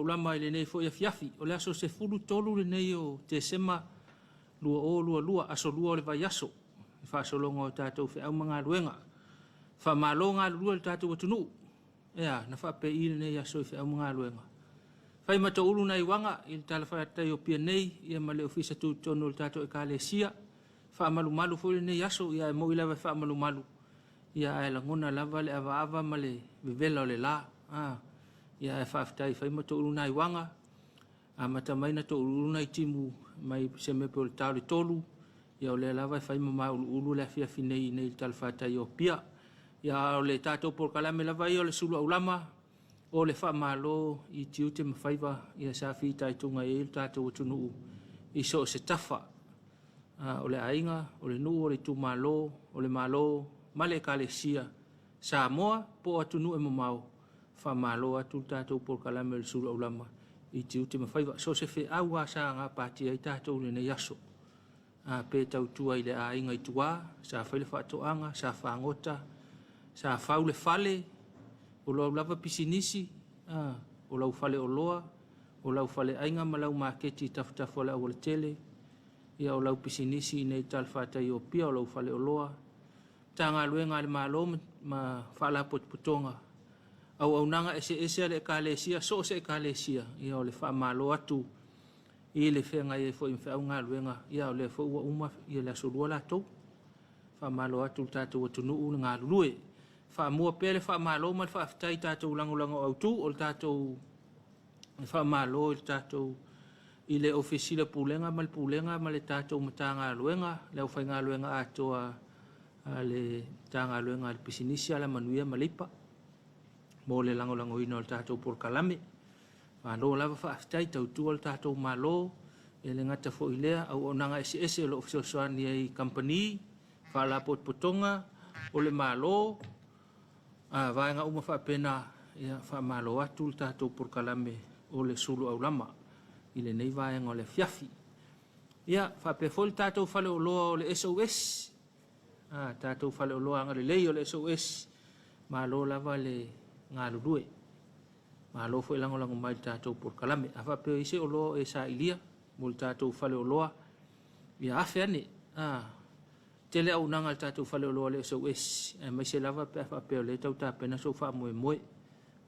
Aulama i lenei foi afiafi. O le aso 13 lenei o Tesema 2022, aso 2 o le vaiaso, i faasologa o tatou feau ma galuega. Faamalo galulue i le tatou atunuu. Ea, na faapei lenei aso i feau ma galuega. Fai ma toulu nai uaga i le talafatai o Apia nei, ia ma le ofisa tutotonu o le tatou Ekalesia. Faamalumalu foi lenei aso, ia e moi lava e faamalumalu, ia ae lagona lava le avaava ma le vevela o le la. Ia ae faafetai fai ma toulu nai uaga, amata mai na touluulu nai timu mai se mea pe o le ta o le 3, ia o lea lava e fai ma mauluulu le afiafi nei i le talafatai o Apia. Ia o le tatou polokalame lava ia o le sulu aulama, o le faamalo i tiute ma faiva ia sa fitaituga ai le tatou atunuu i so o se tafa. O le aiga, o le nuu, o le itumalo, o le Malo ma le Ekalesia Samoa po o atunuu e mamao, faamalo atu le tatou polokalame o le sulu aulama i tiute ma faiva. So o se feau lava sa gapatia ai tatou i lenei aso. Pe tautua i le aiga i tua, sa fai le faatoaga, sa fagota, sa fau le fale, o lau lava pisinisi, o lau faleoloa, o lau faleaiga ma lau maketi i tafatafa o le aualatele, ia o lau pisinisi i nei talafatai o Apia, o lau faleoloa, Matagaluega a le Malo ma Faalapotopotoga, auaunaga eseese a le Ekalesia, so o se Ekalesia, ia o le faamalo atu i le feagai ai foi ma feau ma galuega, ia o lea foi ua uma ia le aso 2 latou. Faamalo atu le tatou atunuu le galulue. Faamua pea le faamalo ma le faafetai i tatou lagolago autu o le tatou faamalo i le tatou i le Ofisa Sili o Pulega ma le Pulega ma le tatou Matagaluega, le aufaigaluega atoa a le Matagaluega a le Pisinisi, Alamanuia ma Leipa mo le lagolagoina o le tatou polokalame. Malo lava faafetai, tautua le tatou Malo, e le gata foi i lea, auaunaga eseese o lo o fesoasoani ai i kamupani, faalapotopotoga o le Malo, vaega uma faapena, ia faamalo atu le tatou polokalame o le sulu aulama i lenei vaega o le afiafi. Ia, faapea foi le tatou faleoloa o le SOS, tatou faleoloa agalelei o le SOS, malo lava le galulue. Malo foi lagolago mai i le tatou polokalame. A faapea o i ai se oloa o e sailia mo le tatou faleoloa, ia afe ane. Tele auaunaga a le tatou faleoloa o le SOS, aemaise lava pe a faapea o lea e tau tapena sou faamoemoe,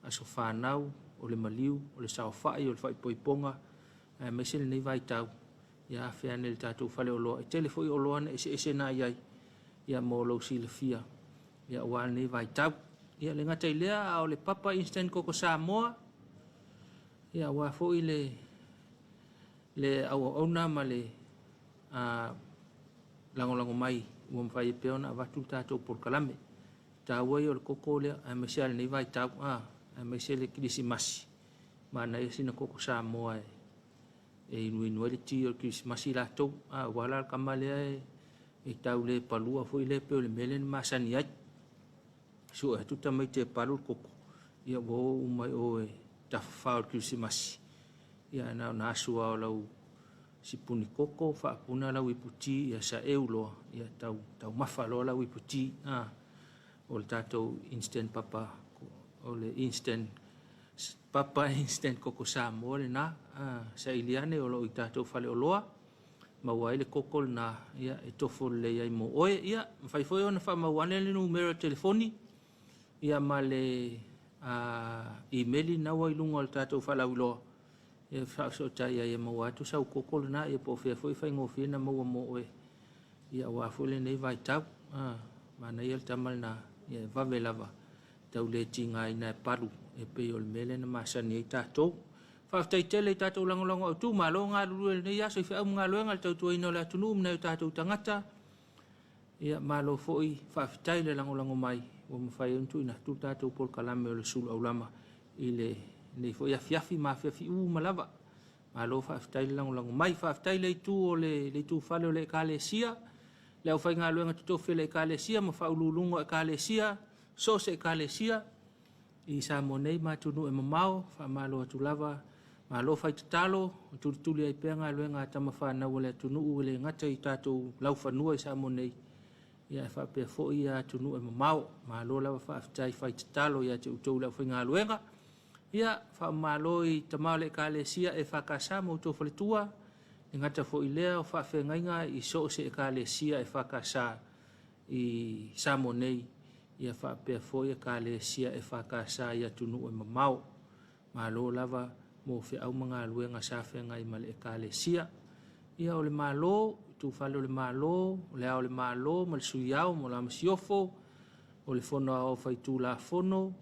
aso fanau, o le maliu, o le saofai, o le faaipoipoga, aemaise lenei vaitau, ia afe ane i le tatou faleoloa. E tele foi oloa na eseese na i ai, ia mo lou silafia, ia aua lenei vaitau. Ia le gata i lea, a o le Papa Instant Koko Samoa, ia aua foi le auauauna ma le lagolago mai ua mafai ai pea ona avatu le tatou polokalame. Taua ia o le koko lea, aemaise lava lenei vaitau, aemaise le kerisimasi, manaia sina koko Samoa e inuinu ai le ti o le kerisimasi latou. Aua la le tama lea e tau le palua foi lea pei o le mea lea na masani ai. Sue atu tamaiti e palu le koko, ia ua o uma i o e tafafao i le kerisimasi. Ia na ona asu lava o lau sipuni koko, faapuna lau iputi, ia saeu loa, ia taumafa loa lau iputi. O le tatou instant papa, o le instant papa instant koko Samoa lena. Saili ane o lo o i tatou faleoloa, maua ai le koko lena, ia e tofo lelei ai mo oe. Ia, mafai foi ona faamau ane le numera o telefoni, ia ma le imeli lena ua i luga o le tatou faalauiloa, ia faafesootai ai e maua atu sau koko lena, ia po o fea foi e faigofie ona maua mo oe, ia aua foi lenei vaitau. Manaia le tama lena, ia e vave lava, tau le tigaina e palu e pei o le mea lea na masani ai tatou. Faafetai tele i tatou lagolago autu, malo galulue i lenei aso i feau ma galuega i le tautuaina o le atunuu ma nai o tatou tagata. Ia malo foi faafetai le lagolago mai ua mafai ai ona tuuina atu le tatou polokalame o le sulu aulama i lenei foi afiafi ma afiafi uma lava. Malo faafetai le lagolago mai. Faafetai le itu o le itufale o le Ekalesia, le aufaigaluega totofi a le Ekalesia ma faauluuluga o Ekalesia, so o se Ekalesia i Samoa nei ma atunuu e mamao, faamalo atu lava, malo fai tatalo, tulituli ai pea galuega a tama fanau a le atunuu e le gata i tatou laufanua i Samoa nei, ia ae faapea foi atunuu e mamao. Malo lava faafetai fai tatalo ia te outou le aufaigaluega. Ia, faamalo i tama o le Ekalesia EFKS ma outou faletua, e gata foi i lea o faafeagaiga i so o se Ekalesia EFKS i Samoa nei, ia faapea foi Ekalesia EFKS i atunuu e mamao. Malo lava mo feau ma galuega sa feagai ma le Ekalesia. Ia, o le Malo, itufale o le Malo, o le Ao o le Malo ma le Sui Ao ma la Masiofo, o le Fono Aoao Faitulafono,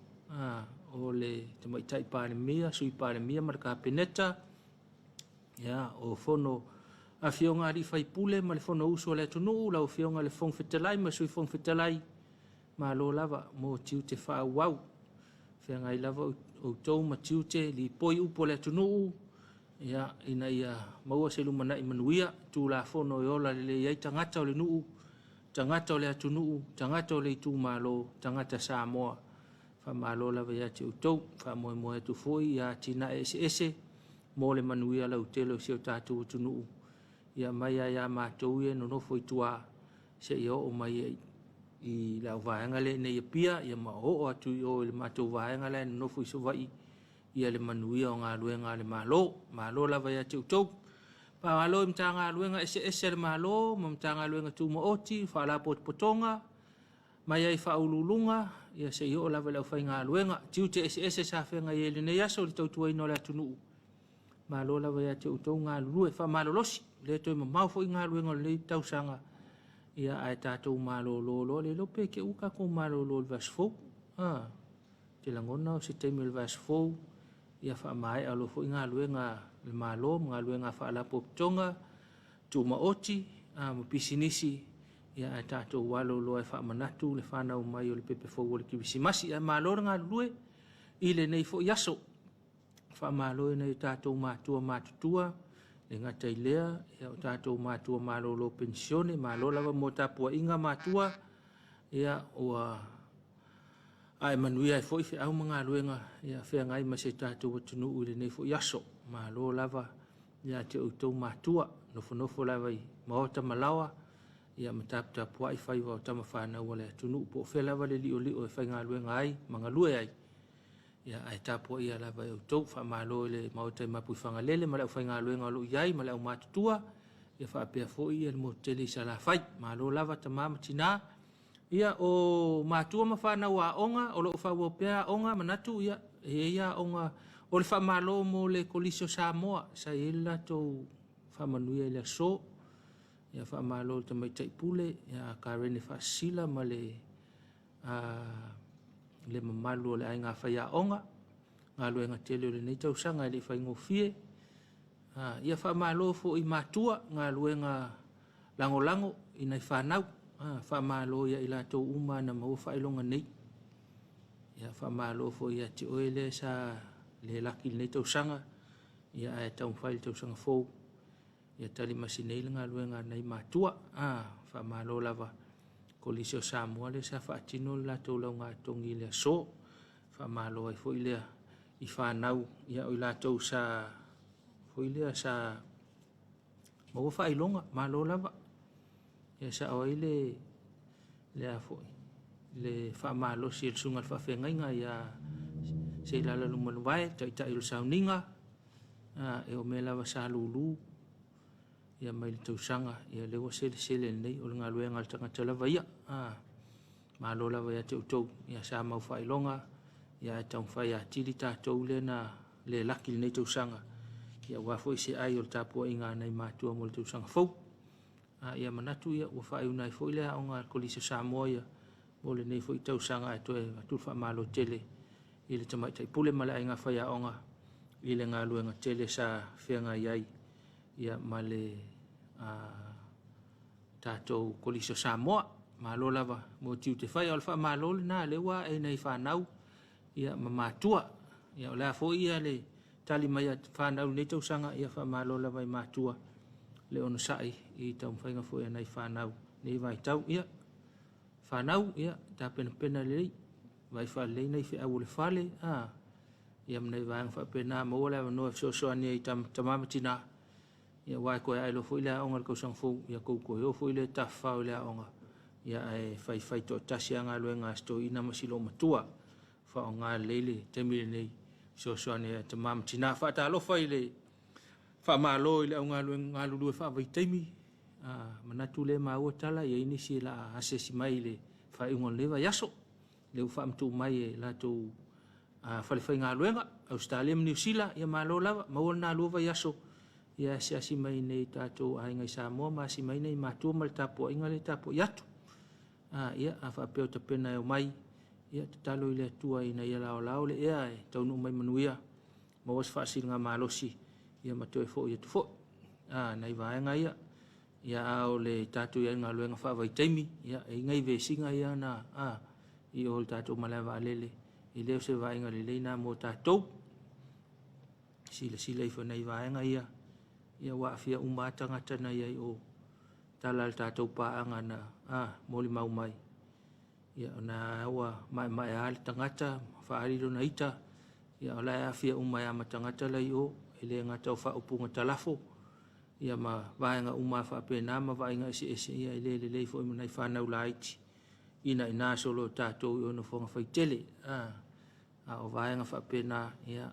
o le Tamaitai Palemia, Sui Palemia ma le Kapeneta, ia, o Fono Afioga a Alii Faipule ma le Fonousu a le atunuu, lau Afioga i le Fofoga Fetalai ma le Sui Fofoga Fetalai, malo lava mo tiute faaauau. Feagai lava outou ma tiute lipoi upu o le atunuu, ia, ina ia maua se lumanai manuia, Tulafono e ola lelei ai tagata o le nuu, tagata o le atunuu, tagata o le itumalo, tagata Samoa. Faamalo lava ia te outou. Faamoemoe atu foi ia atinae eseese mo le manuia lautele o si o tatou atunuu, ia mai lava ia matou ia e nonofo i tua seia oo mai i le auvaega lea i Apia, ia ma oo atu i o i le matou vaega la e nonofo i Savaii, ia le manuia o galuega a le Malo. Malo lava ia te outou. Faamalo i Matagaluega eseese a le Malo ma Matagaluega Tumaoti, Faalapotopotoga, mai ai Faauluuluga, ia seia oo lava i le aufaigaluega. Tiute eseese sa feagai ai i lenei aso i le tautuaina o le atunuu. Malo lava ia te outou galulue faamalolosi, le toe mamao foi galuega o lenei tausaga, ia ae tatou malolo loa. Le iloa pe te i ua tatou malolo i le vaiaso fou. Ou te lagona o se taimi o le vaiaso fou, ia faamaea loa foi galuega a le Malo ma galuega a Faalapotopotoga Tumaoti ma pisinisi, ia ae tatou alo loa e faamanatu le fanau mai o le pepe fou o le Kerisimasi. Ae malo le galulue i lenei foi aso. Faamalo i nai o tatou matua matutua, le gata i lea, ia o tatou matua malolo penisione, malo lava mo tapuaiga matua, ia ua ae manuia ai foi feau ma galuega ia feagai ma si o tatou atunuu i lenei foi aso. Malo lava ia te outou matua, nofonofo lava i maota ma laoa, ia ma taputapuai faiva o tama fanau a le atunuu, po o fea lava le li'oli'o e faigaluega ai ma galue ai, ia ae tapuaia lava e outou. Faamalo i le maota i Mapuifagalele ma le aufaigaluega o lo o i ai ma le aumatutua, ia faapea foi le motu tele i Salafai. Malo lava tama ma tina. Ia, o matua ma fanau aoga o lo o faaauau pea aoga, manatu ia e i ai aoga. O le faamalo mo le Kolisi o Samoa sa i ai le latou faamanuia i le aso. Ia faamalo i le Tamaitai Pule ia Karene Faasisila ma le mamalu o le aiga faiaoga. Galuega tele o lenei tausaga e le i faigofie. Ia faamalo foi i matua, galuega lagolago i nai fanau. Faamalo ia i latou uma na maua faailoga nei. Ia faamalo foi ia te oe lea sa le laki i lenei tausaga, ia ae taumafai i le tausaga fou, ia talimasi nei le galuega a nai matua. Faamalo lava Kolisi o Samoa lea sa faatino le latou laugatogi i le aso. Faamalo ai foi lea i fanau, ia o i latou sa foi lea sa maua faailoga, malo lava. Ia sao ai le a foi le faamalosi e le susuga i le faafeagaiga ia Seilala Lumanuvae, taitai o le sauniga, e o mea lava sa lulu ia mai le tausaga, ia lea ua selesele nei, o le galuega a le tagata lava ia. Malo lava ia te outou, ia sa mau faailoga, ia ae taumafai atili tatou lea na le laki lenei tausaga, ia aua foi se ai o le tapuaiga a nai matua mo le tausaga fou. Ia manatu ia ua faaiuna ai foi le aoga a le Kolisi o Samoa ia mo lenei foi tausaga, ae toe avatu le faamalo tele i le Tamaitai Pule ma le aiga faiaoga i le galuega tele sa feagai ai ia ma le tatou Kolisi o Samoa. Malo lava mo tiute fai. O le faamalo lena lea ua ae i nai fanau ia ma matua. Ia o le a foi ia le tali mai a fanau i lenei tausaga, ia faamalo lava i matua le onosai i taumafaiga foi a nai fanau nei vaitau. Ia fanau, ia tapenapena lelei, vaai faalelei nai feau o le fale, ia ma nai vaega faapena, maua le avanoa e fesoasoani ai i tama ma tina, ia aua e toe ae loa foi le aoga i le tausaga fou, ia tou toe o foi lea tafafao i le aoga, ia ae faifai toatasi lava galuega a si toeaina ma si loomatua. Faaaoga lelei le taimi lenei Fesoasoani a tama ma tina. Faatalofa i le faamalo i le augaluega galulue faavaitaimi. Manatu lea maua tala ia i nisi la asiasi mai i le faaiuga o lenei vaiaso. Lea ua faamatuu mai e latou falefaigaluega, Ausetalia ma Niu Sila, ia malo lava, maua lena 2 vaiaso ia asiasi mai nei tatou aiga i Samoa ma asi mai nei matua ma le tapuaiga lea e tapuai atu. Ia, a faapea o tapena e omai, ia tatalo i le Atua ina ia laolao le ea e taunuu mai manuia, maua se faasiligamalosi ia ma toe foi atu foi. Nai vaega ia, ia a o le tatou i ai i galuega faavaitaimi, ia e i ai nai vesiga ia na i o le tatou malae vaalele, e le o se vaaiga lelei na mo tatou. Silasila ifo i nai vaega ia, ia ua aafia uma lava tagata na i ai o tala a le tatou paaga na molimau mai. Ia ona ua maemaea lava le tagata, faaali lona ita, ia o la e aafia uma ai lava ma tagata la i o, e le gata o faaupuga talafo, ia ma vaega uma faapena ma vaaiga eseese, ia e le lelei foi ma nai fanau laiti, ina ina solo tatou i o i nofoaga faitele. A o vaega faapena, ia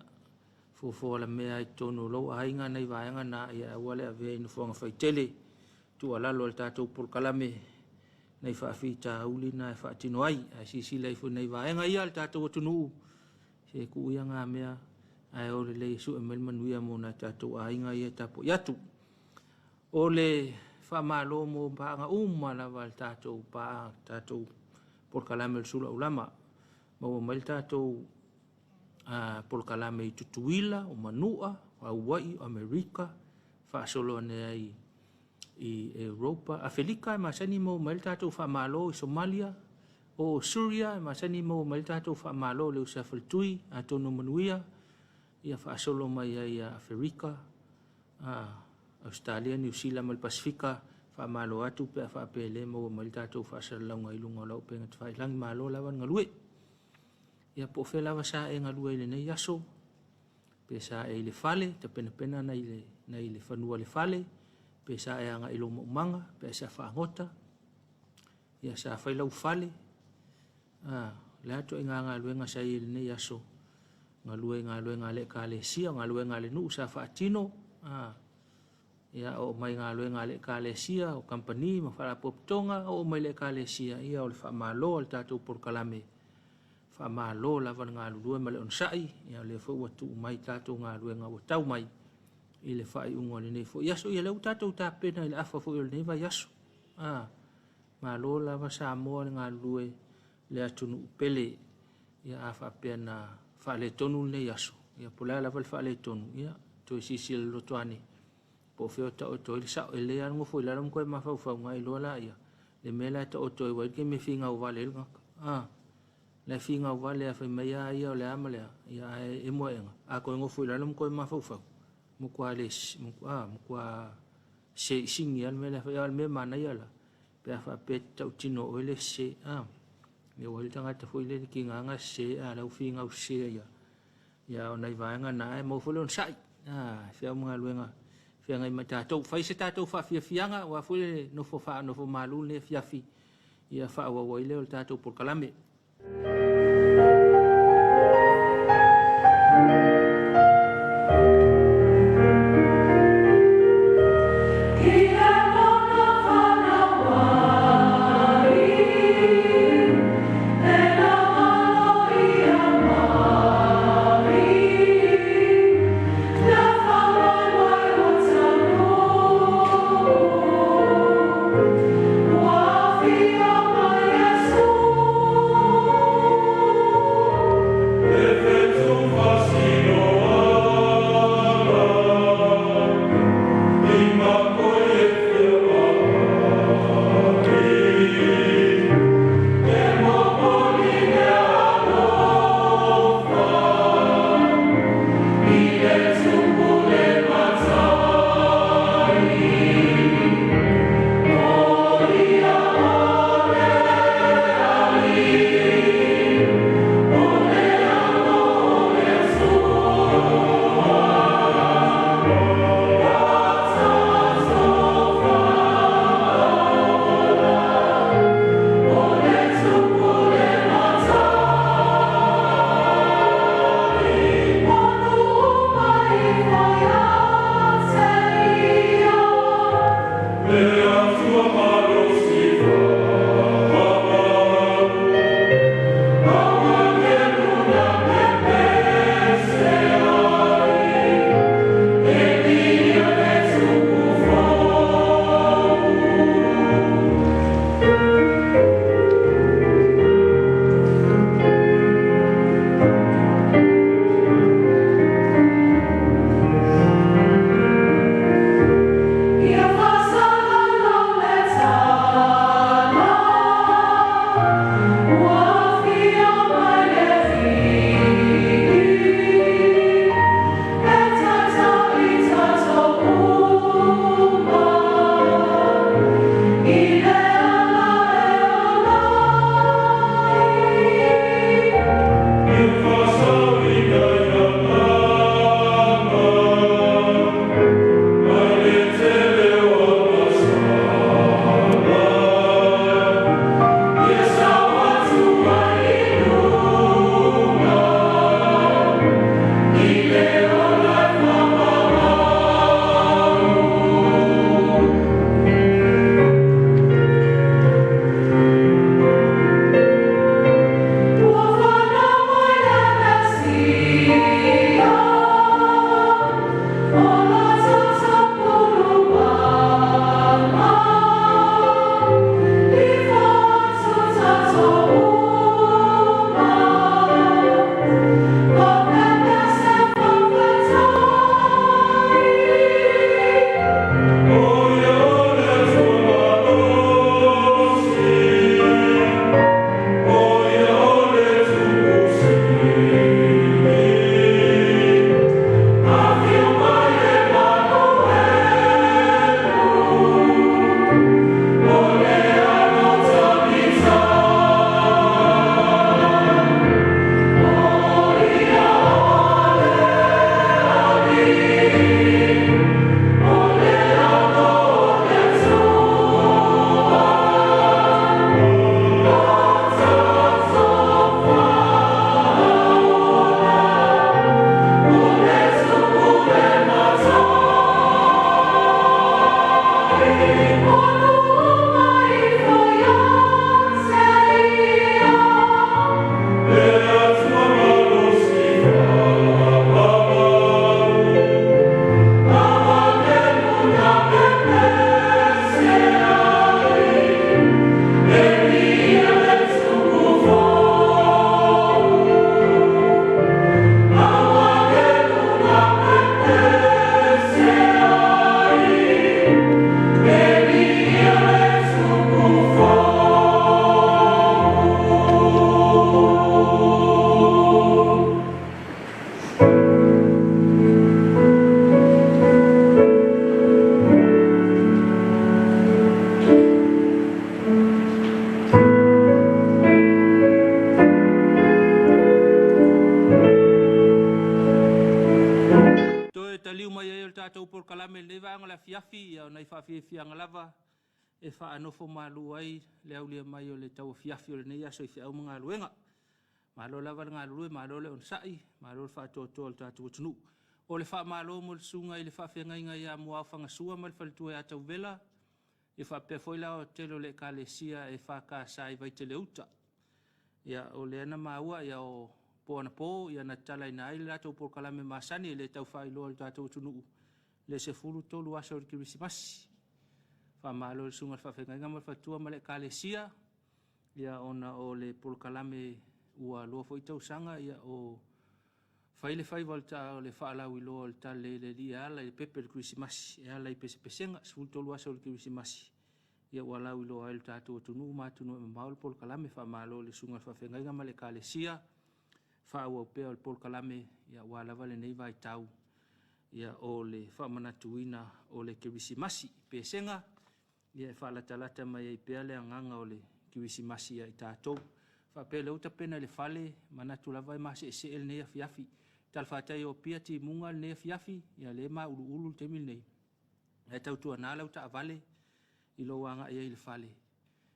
fuafua alamea i totonu o lou aiga nai vaega na, ia aua le avea i nofoaga faitele. Tuualalo a le tatou polokalame nai faafitauli na e faatino ai. Ae silasila ifo i nai vaega ia le tatou atunuu, se tuu ia ngā mea ae o lelei e sue mai le manuia mo nai tatou aiga ia e tapuai atu. O le faamalo mo paaga uma lava a le tatou paaga, tatou polokalame o le Sula Aulama. Maua mai le tatou polokalame i Tutuila, o Manua, o Hawaii, o Amerika, faasolo ane ai i Europa, Afelika e masani maua mai le tatou faamalo i Somalia, o Suria e masani maua mai le tatou faamalo i le uso a faletui, atonu manuia, ia faasolo mai ai ia Aferika, Ausetalia, Niu Sila ma le Pasefika, faamalo atu pe a faapea le maua mai le tatou faasalalauga i luga o lau upega tafailagi, malo lava le galue. Ia po o fea lava sa e galue i lenei aso, pe sa e i le fale, tapenapena nai le fanua le fale, pe sa e agai i lou maumaga, pe sa faagota, ia sa fai lau fale, le a ituaiga galuega sa i ai i lenei aso, galue i galuega a le Ekalesia, galuega a le nuu sa faatino, ia oo mai galuega a le Ekalesia, o kamupani ma faalapotopotoga, oo mai le Ekalesia, ia o le faamalo a le tatou polokalame, faamalo lava le galulue ma le onosai, ia o lea foi ua tuu mai tatou galuega ua tau mai i le faaiuga o lenei foi aso. Ia lea ua tatou tapena i le afa foi o lenei vaiaso. Malo lava Samoa le galulue le atunuu pele. Ia a faapea na faaletonu lenei aso, ia po o le a lava le faaletonu, ia toe silasila loto ane po o fea o taoto ai le sao. E lelei lava le nofo i lalo ma toe mafaufau ona e iloa lea le mea la e taoto ai, ua i ai le taimi e finau vale ai le tagata. La e finau vale lava fai mai a ia o le a ma le a, ia ae emo aena, a toe nofo i lalo ma toe mafaufau, matua le matua seisini lava le mea la e fai. A o le mea manaia la, pe a faapea e te tautino o oe le sese, ia ua i ai le tagata foi lele tiga na sese, a o la ua finau sese ai lava. Ia o nai vaega na e maua foi le onosai. Feau ma galuega feagai ma tatou. Fai se tatou faafiafiaga aua foi le nofo faanofo malu lenei afiafi, ia faaauau ai lea o le tatou polokalame. fiafiaga lava e faanofo malu ai le aulia mai o le tauafiafi o lenei aso i feau ma galuega. Malo lava le galulue, malo le onosai, malo le faatoatoa i le tatou atunuu. O le faamalo mo le susuga i le faafeagaiga ia Muaofagasua ma le faletua ia Tauvela, e faapea foi le aoaotetele o le Ekalesia EFKS i Vaitele-uta. Ia, o lea na maua o po anapo na tatalaina ai le latou polokalame masani e le tau faailoa i le tatou atunuu le 13 aso o le Kerisimasi. Faamalo i le susuga i le faafeagaiga ma le faletua ma le Ekalesia, ia ona o le polokalame ua lua foi tausaga o fai le faiva o le faalauiloa o le Talalelei i le Alii e ala i le pepe o le Kerisimasi e ala i pesepesega, 13 aso o le Kerisimasi, ia ua lauiloa ai le tatou atunuu ma atunuu e mamao le polokalame. Faamalo i le susuga i le faafeagaiga ma le Ekalesia, faaauau pea o le polokalame aua lava lenei vaitau o le faamanatuina o le Kerisimasi. Pesega ia e faalatalata mai ai pea le agaga o le Kerisimasi ia i tatou. Faapea lea ua tapena i le fale, manatu lava e maseesee lenei afiafi. Talafatai o Apia timuga lenei afiafi, ia lea e mauluulu le taimi lenei, ae tautuana lau taavale i lou agai ai i le fale,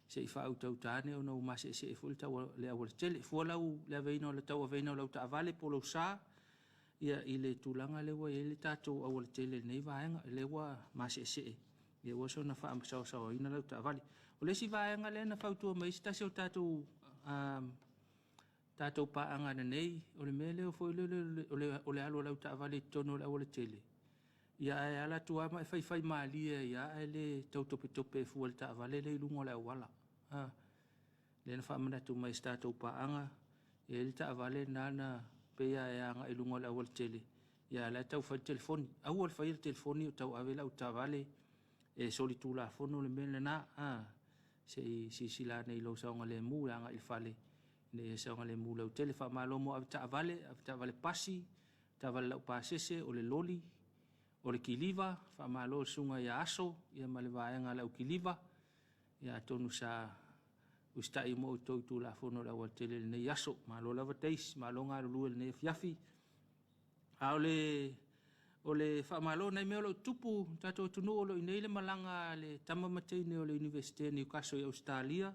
se i faautauta ane ona ua maseesee foi le aualatele. Fua lau le tauaveina o lau taavale po o lou sa i le tulaga lea ua i ai le tatou aualatele i lenei vaega, o lea ua maseesee, ia aua soona faasaosaoaina lau taavale. O le isi vaega lea na fautua mai ai se tasi o tatou paaga ananei, o le mea lea foi lele o le alu o lau taavale i totonu o le aualatele, ia ae alu atu lava ma e faifai malie ai lava ae le tau topetope e fua i le taavale lea i luga o le auala. Lea na faamanatu mai e se tatou paaga, e i ai le taavale lena na pei lava e agai i luga o le aualatele, a o la e tau fai le telefoni. Aua le faia le telefoni o tauave lau taavale, e solitulafono le mea lena. Se i silasila ane i lou saogalemu i le agai i le fale ina ia saogalemu lautele. Faamalo mo avetaavale, avetaavale pasi, taavale laupasese, o le loli, o le kiliva. Faamalo i le susuga ia Aso ma le vaega a le aukiliva. Ia atonu sa usitai uma outou i Tulafono o le aualatele i lenei aso. Malo lava Days, malo galulue i lenei afiafi. A o le faamalo o nai mea o lo o tutupu i le tatou atunuu, o lo o i inei le malaga a le tama ma teine o le Iunivesite o Newcastle i Ausetalia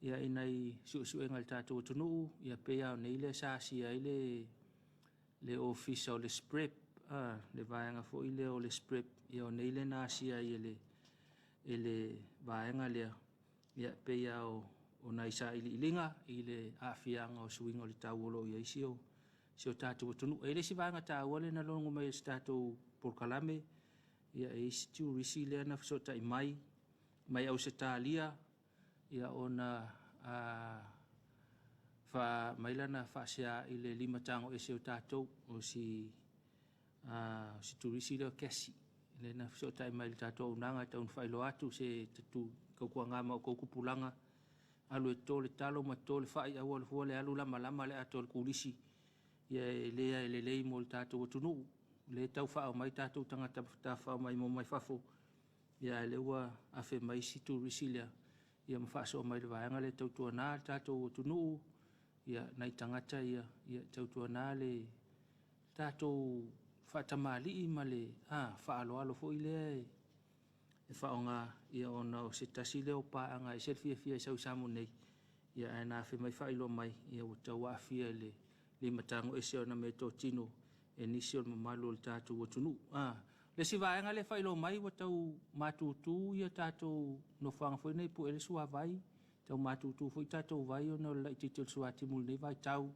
i nai suesuega i le tatou atunuu, ia pei lava o nei lea sa asia ai le ofisa o le SPREP, le vaega foi lea o le SPREP, ia o nei lea na asia ai e le vaega lea, ia pei lava o nai sailiiliga i le aafiaga o suiga o le tau o lo o i ai si o tatou atunuu. E i ai le isi vaega taua lea na logo mai e se tatou polokalame, ia e i ai si turisi lea na fesootai mai mai Ausetalia, ona aumai lana faasea i le limatago ese o tatou, o si turisi lea o Cassie, lea na fesootai mai i le tatou auaunaga e tau ina faailoa atu, se tautuana ma outou tupulaga, alu e toto le talo ma toto le fai, aua fua le alu lamalama le ato a le turisi, ia e le lelei mo le tatou atunuu, lea e tau faaao mai tatou tagata tafafao maimoa mai fafo, a o lea ua afe mai si turisi lea ma faasoa mai i le vaega lea. Tautuana le tatou atunuu, nai tagata ia, tautuana le tatou faatamalii ma le faaaloalo foi lea e faaaoga, ona o se tasi lea o paaga e ese le fiafia e sau i Samoa nei, ae na afe mai faailoa mai ua tau aafia i le limatago ese o ana meatotino e nisi o le mamalu o le tatou atunuu. O le isi vaega lea e faailoa mai ua tau matutu tatou nofoaga foi nei e pue ai le suavai, tau matutu foi tatou vai ona o le laitiiti o le suatimu i lenei vaitau.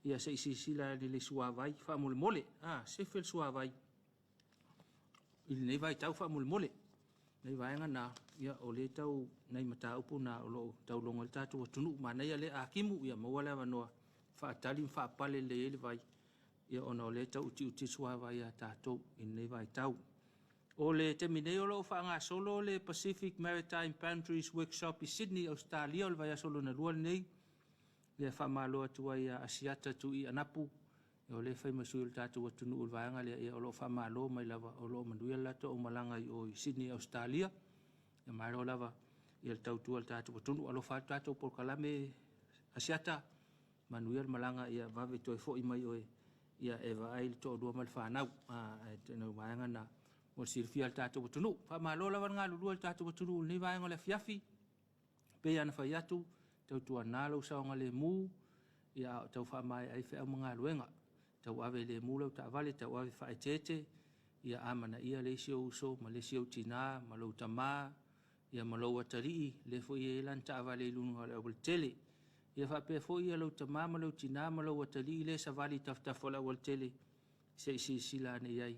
Ia se i silasila ane i le suavai faamolemole, sefe le suavai i lenei vaitau faamolemole. Nai vaega na, o lea e tau nai mataupu na o lo o tau logo ai le tatou atunuu. Manaia lea, a timu ia maua le avanoa e faatali ma faapale lelei ai le vai, ona o lea e tau utiuti le suavai ia tatou i lenei vaitau. O le taimi nei o lo o faagasolo le Pacific Maritime Boundaries Workshop i Sydney, Ausetalia, o le vaiaso lona lua lenei. Lea e faamalo atu ai ia Asiata Tu'i Anapu, o lea e fai ma sui o le tatou atunuu i le vaega lea, ia o lo o faamalo mai lava, o lo o manuia le latou aumalaga i o i Sydney, Ausetalia. Ia malo lava i le tautua i le tatou atunuu. Alofa atu tatou polokalame Asiata, manuia le malaga, ia vave toe foi mai oe e vaai le toalua ma le fanau. Ae o vaega na. Mo le silafia e le tatou atunuu. Faamalo lava le galulue i le tatou atunuu i lenei vaega o le afiafi. E pei lava ona fai atu, tautuana lou saogalemu a o tau faamaea ai feau ma galuega. Tauave lemu lau taavale, tauave faaeteete, ia amanaia le isi ou uso ma le isi ou tina ma lou tama ma lou atalii, lea foi e i ai lana taavale i luga o le aualatele. Ia faapea foi lou tama ma lou tina ma lou atalii lea e savali i tafatafa o le aualatele, se i silasila ane i ai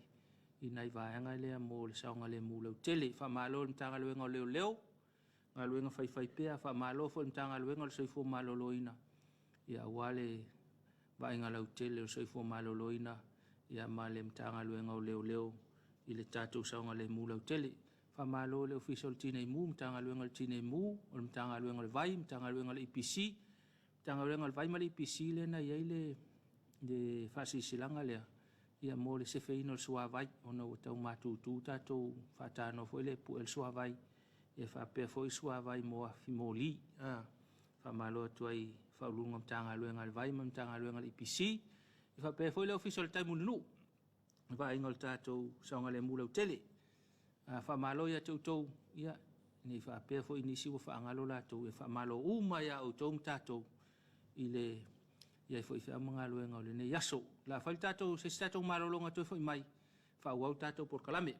i nai vaega lea mo le saogalemu lautele. Faamalo i le Matagaluega o Leoleo i galuega faifaipea, faamalo foi i le Matagaluega o le Soifua Maloloina aua le vaaiga lautele o le soifua maloloina ma le Matagaluega o Leoleo i le tatou saogalemu lautele. Faamalo i le Ofisa o le Tinei Mu, Matagaluega o le Tinei Mu, o le Matagaluega o le Vai, Matagaluega o le EPC. Matagaluega o le Vai ma le EPC lea na i ai le faasilasilaga lea mo le sefeina o le suavai ona ua tau matutu tatou faatanoa foi lea e pue le suavai, e faapea foi suavai mo afi moli. Faamalo atu ai i Ofisa Sili o Pulega o Matagaluega a le Vai ma le Matagaluega o le EPC. E faapea foi le Ofisa o le Taimulinuu i le vaaiga o le tatou saogalemu lautele. Faamalo ia te outou, ne i faapea foi nisi ua faagalo latou, e faamalo uma lava ia outou ma tatou i le i ai foi i feau ma galuega o lenei aso. O le a fai se isi tatou malologa toe foi mai faaauau le tatou polokalame.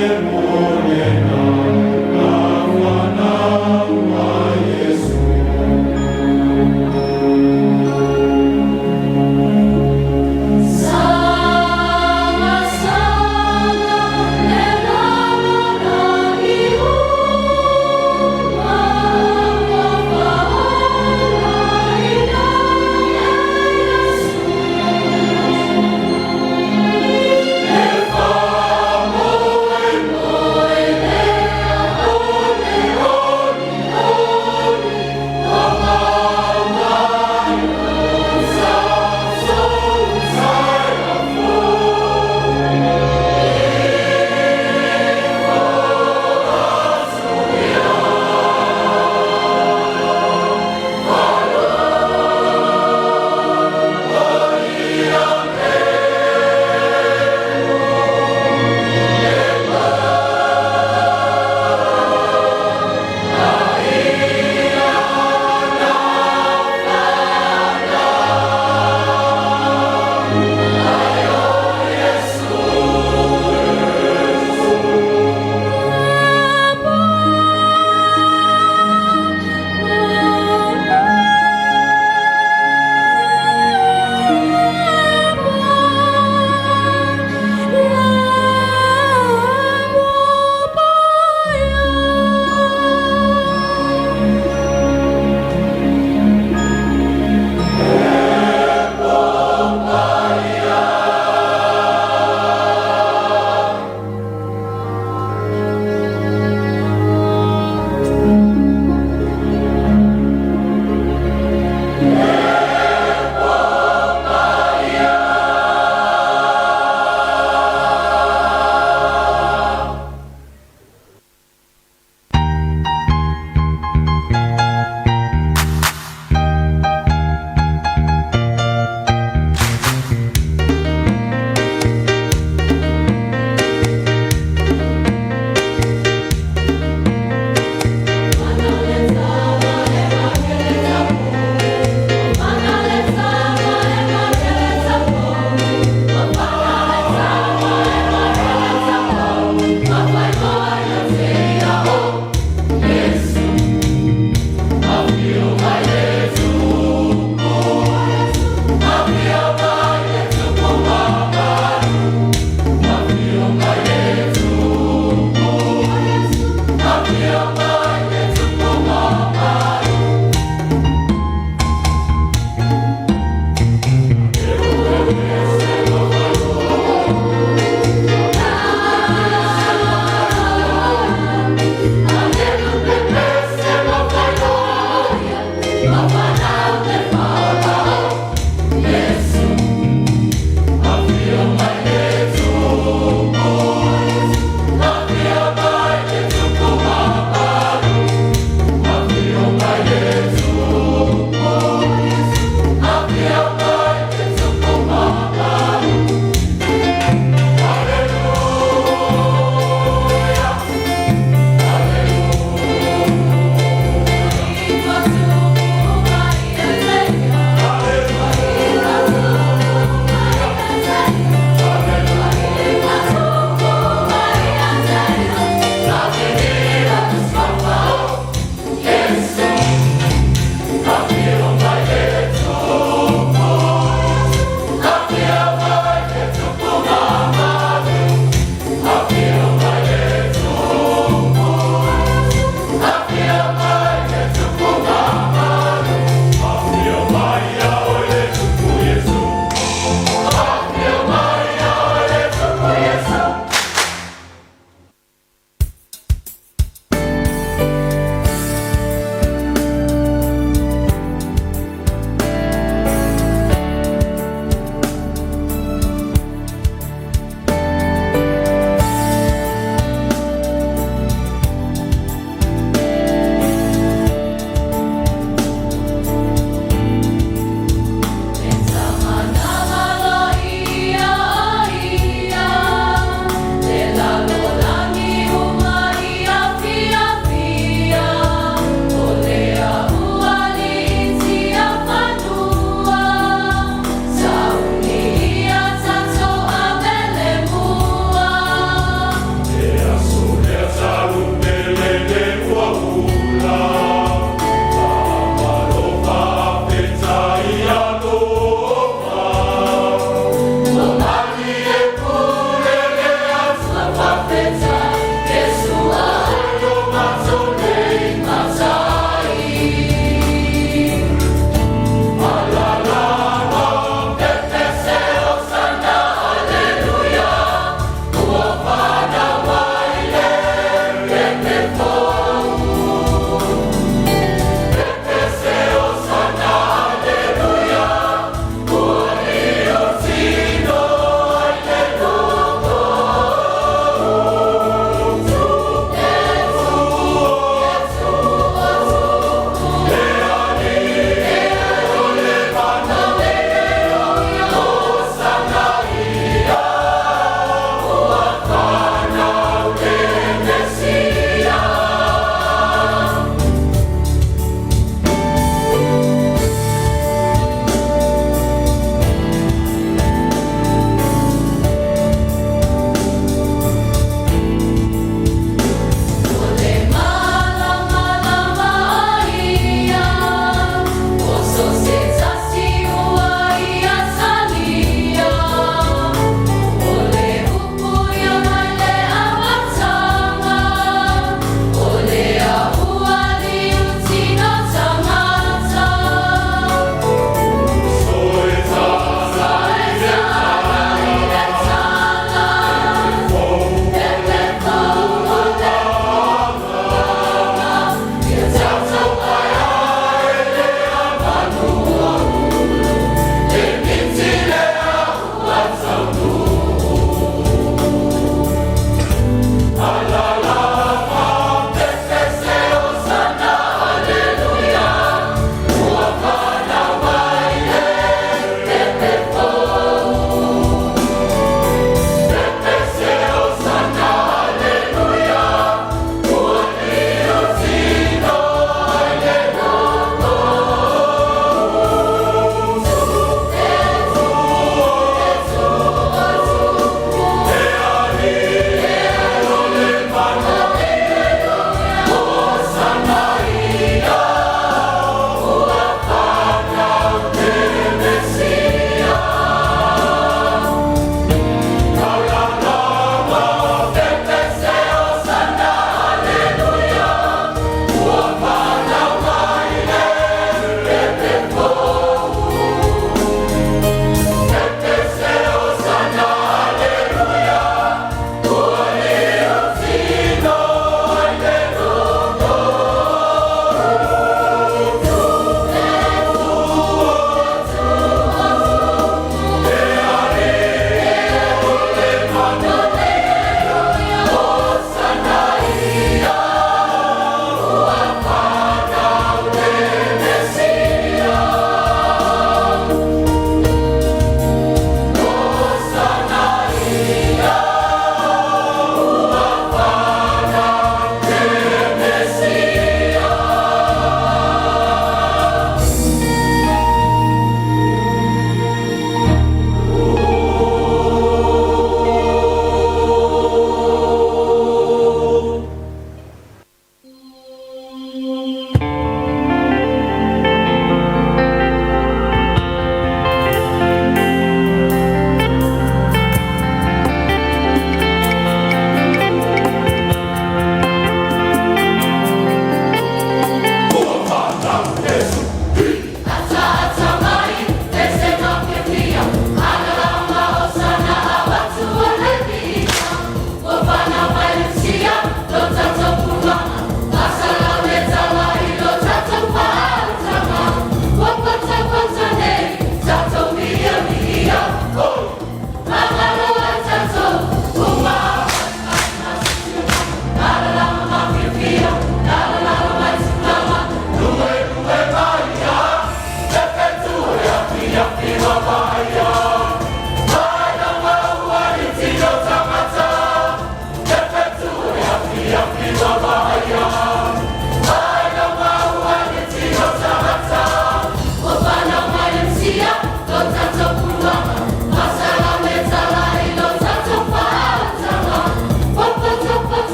Iesu.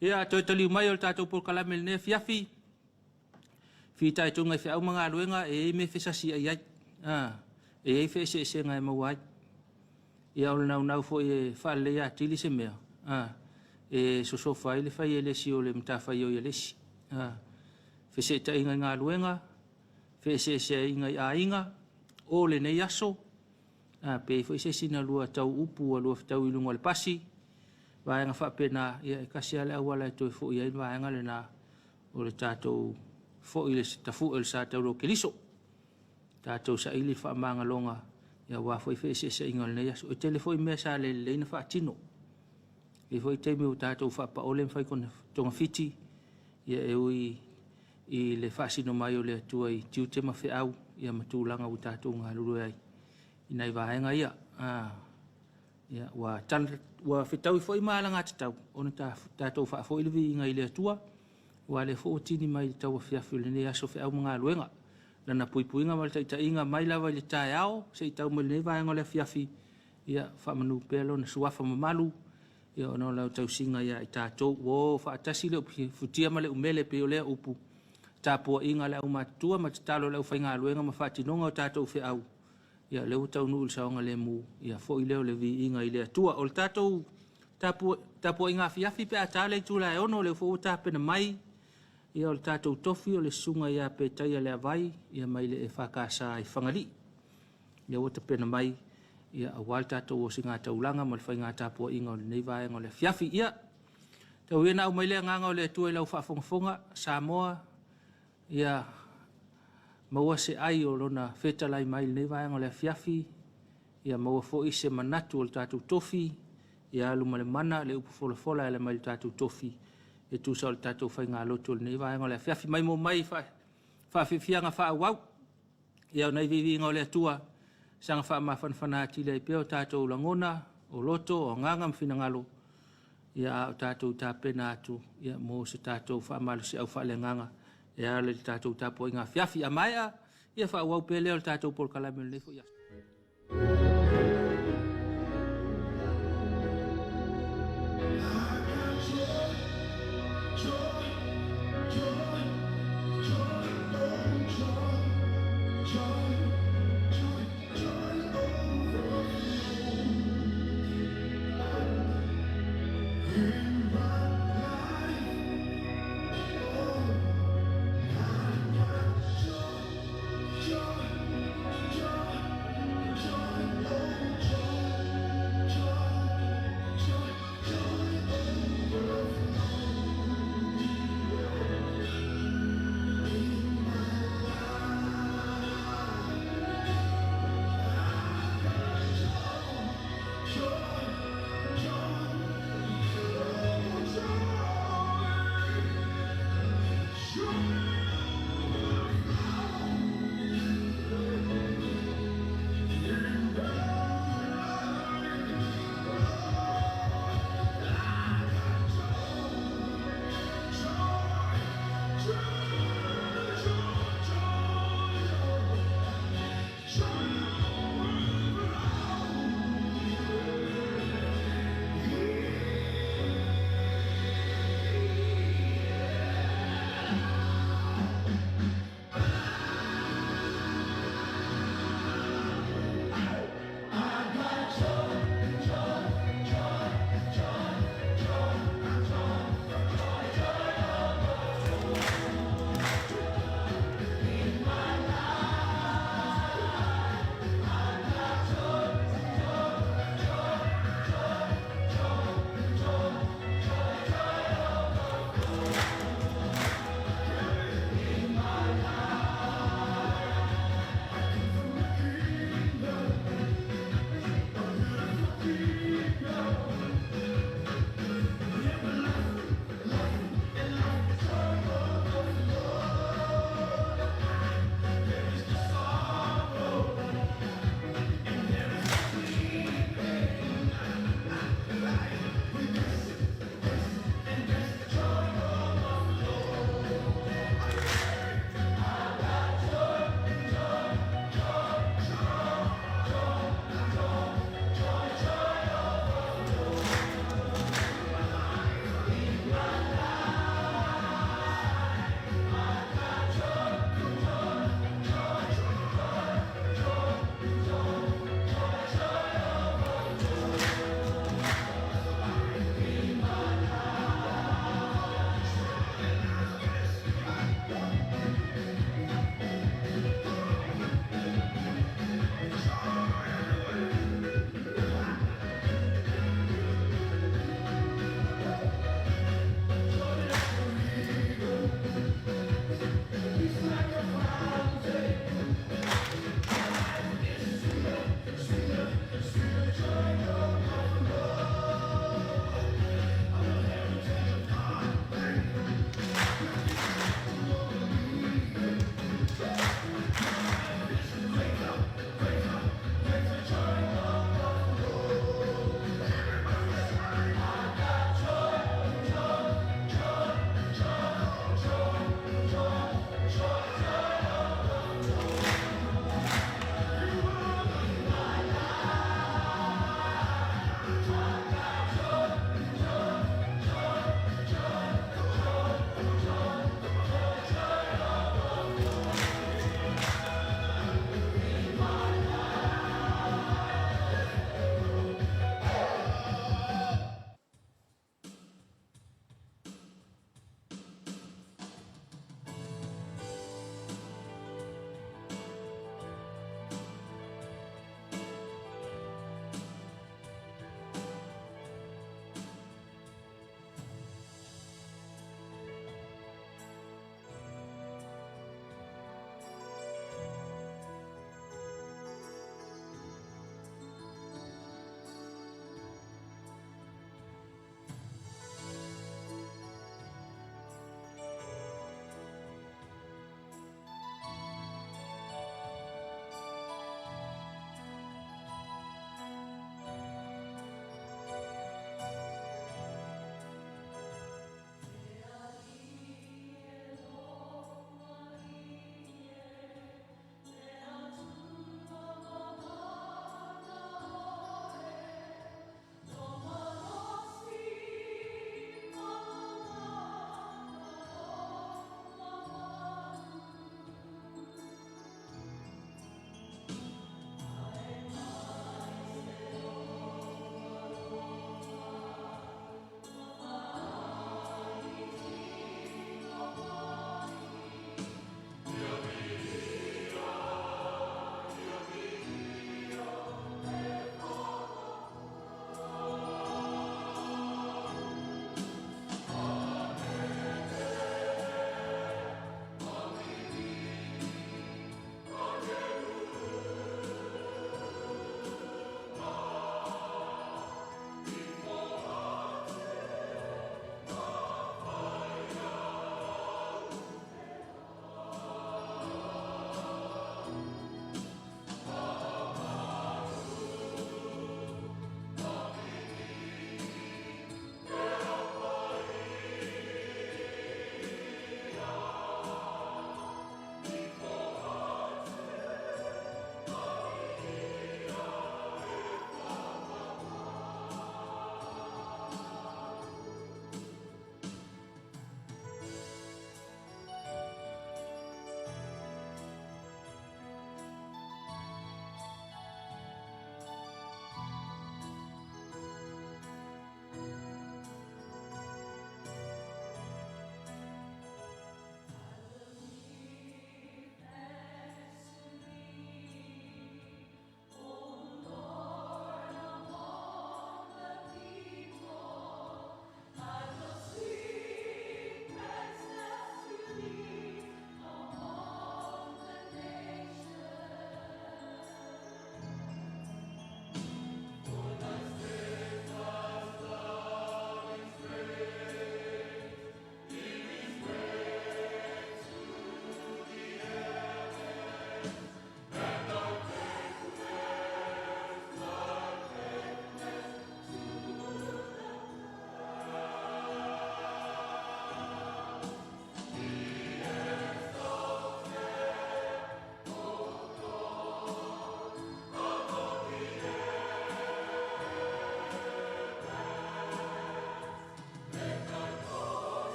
Ia, toe taliu mai o le tatou polokalame i lenei afiafi, fitaituga i feau ma galuega e i ai mea e fesasiai ai, e i ai feeseesega e maua ai. Ia, o le naunau foi e faaleleia atili se mea, e sosofa ai le fai e le isi o le matafaioi a le isi. Feseetaiga i galuega, feeseeseaiga i aiga, o lenei aso, pe i ai foi se isi na lua tau upu ua lua fetaui i luga o le pasi, vaega faapena, ia e tasi lava le auala e toe foi ai le vaega lena, o le tatou foi i le tafue o le sa taula o Keriso. Tatou saili le faamagaloga aua foi feeseeseaiga o lenei aso. E tele foi mea sa le lelei ona faatino. E i ai foi taimi ua tatou faapaole ma fai togafiti, ia e ui i le faasino mai o le Atua i tiute ma feau ia ma tulaga ua tatou galulue ai i nai vaega ia. Ia, ua, ua fetaui foi ma alagatatau ona tatou faafoi le viiga i le Atua, aua o lea foi ua tini mai i le tauafiafi o lenei aso feau ma galuega. Lana puipuiga ma le taitaiga mai lava i le taeao seia tau mai i lenei vaega o le afiafi, ia faamanu pea Lona suafa mamalu ia ona o lau tausiga ia i tatou. Ua o faatasi le futia ma le umele, pei o lea upu, tapuaiga a le aumatutua ma tatalo a le aufaigaluega ma faatinoga o tatou feau, ia lea ua taunuu i le saogalemu, ia foi lea o le viiga i le Atua. O le tatou tapuaiga afiafi pe a ta le itula e 6, o lea foi ua tapena mai ia o le tatou tofi o le susuga ia Petaia Leavai ia mai le EFKS i Fagalii. Lea ua tapena mai ia aua le tatou osigataulaga ma le faiga tapuaiga o lenei vaega o le afiafi. Ia, tau ia ina aumai le agaga o le Atua i lau faafogafoga, Samoa, ia maua se ai o Lona fetalai mai i lenei vaega o le afiafi, ia maua foi se manatu o le tatou tofi, ia alu ma le mana le upu folafola e ala mai i le tatou tofi e tusa o le tatou faigalotu o lenei vaega o le afiafi. Maimoa mai i faafiafiaga faaauau. Ia o nai viiviiga o le Atua, saga faamafanafana atili ai pea o tatou lagona, o loto, o agaga ma finagalo, ia a o tatou tapena atu ia mo se tatou faamalosiau faaleagaga e ala i le tatou tapuaiga afiafi. A maea, ia faaauau pea lea o le tatou polokalame o lenei foi aso.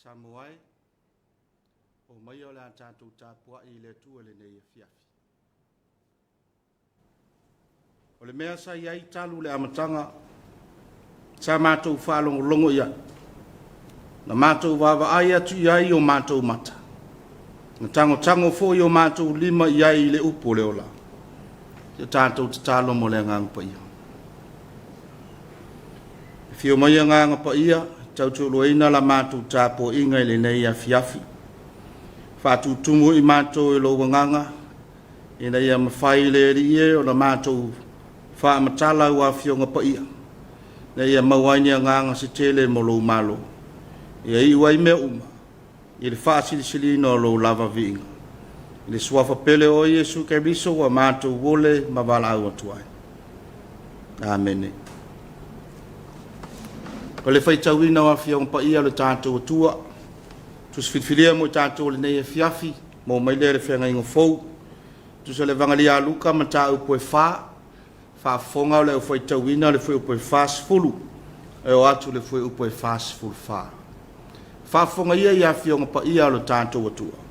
Samoa e, omaia o le a tatou tapuai i le Atua i lenei afiafi. O le mea sa i ai talu le amataga, sa matou faalogologo i ai, na matou vaavaai atu i ai i o matou mata, na tagotago foi o matou lima i ai i le upu o le ola. Ia tatou tatalo mo le Agaga Paia. Afio mai Agaga Paia, tautoaluaina la matou tapuaiga i lenei afiafi. Faatutumu i matou e lou Agaga, ina ia mafai le Alii e ona matou faamatala au Afioga Paia, ina ia maua ai ni agaga se tele mo lou Malo. Ia iu ai mea uma i le faasilisiliina o lou lava viiga. I le suafa pele o Iesu Keriso ua matou ole ma valaau atu ai. Amene. O le faitauina o Afioga Paia o le tatou Atua, tusi filifilia mo i tatou lenei afiafi, mo mai lea le feagaiga fou, tusa le Evagalia a Luka mataupu e 4, faafofoga o le au faitauina le fuaiupu e 40, e oo atu le fuaiupu e 44. Faafofoga ia i Afioga Paia o le tatou Atua.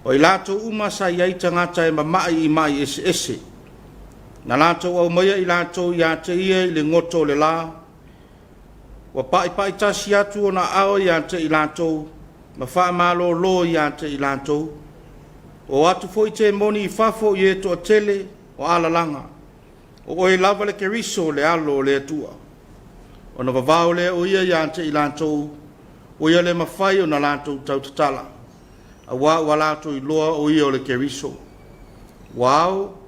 O i latou uma sa i ai tagata e mama'i i ma'i eseese, na latou aumaia i latou ia te ia i le goto o le la, ua pa'ipa'i tasi atu ona aao ia te i latou, ma faamalōlō ia te i latou. O atu foi temoni i fafo i e toatele o alalaga, o oe lava le Keriso le alo o le Atua. Ona vavao lea o ia ia te i latou, ua ia le mafai ona latou tautatala, auā ua latou iloa o ia o le Keriso. Ua ao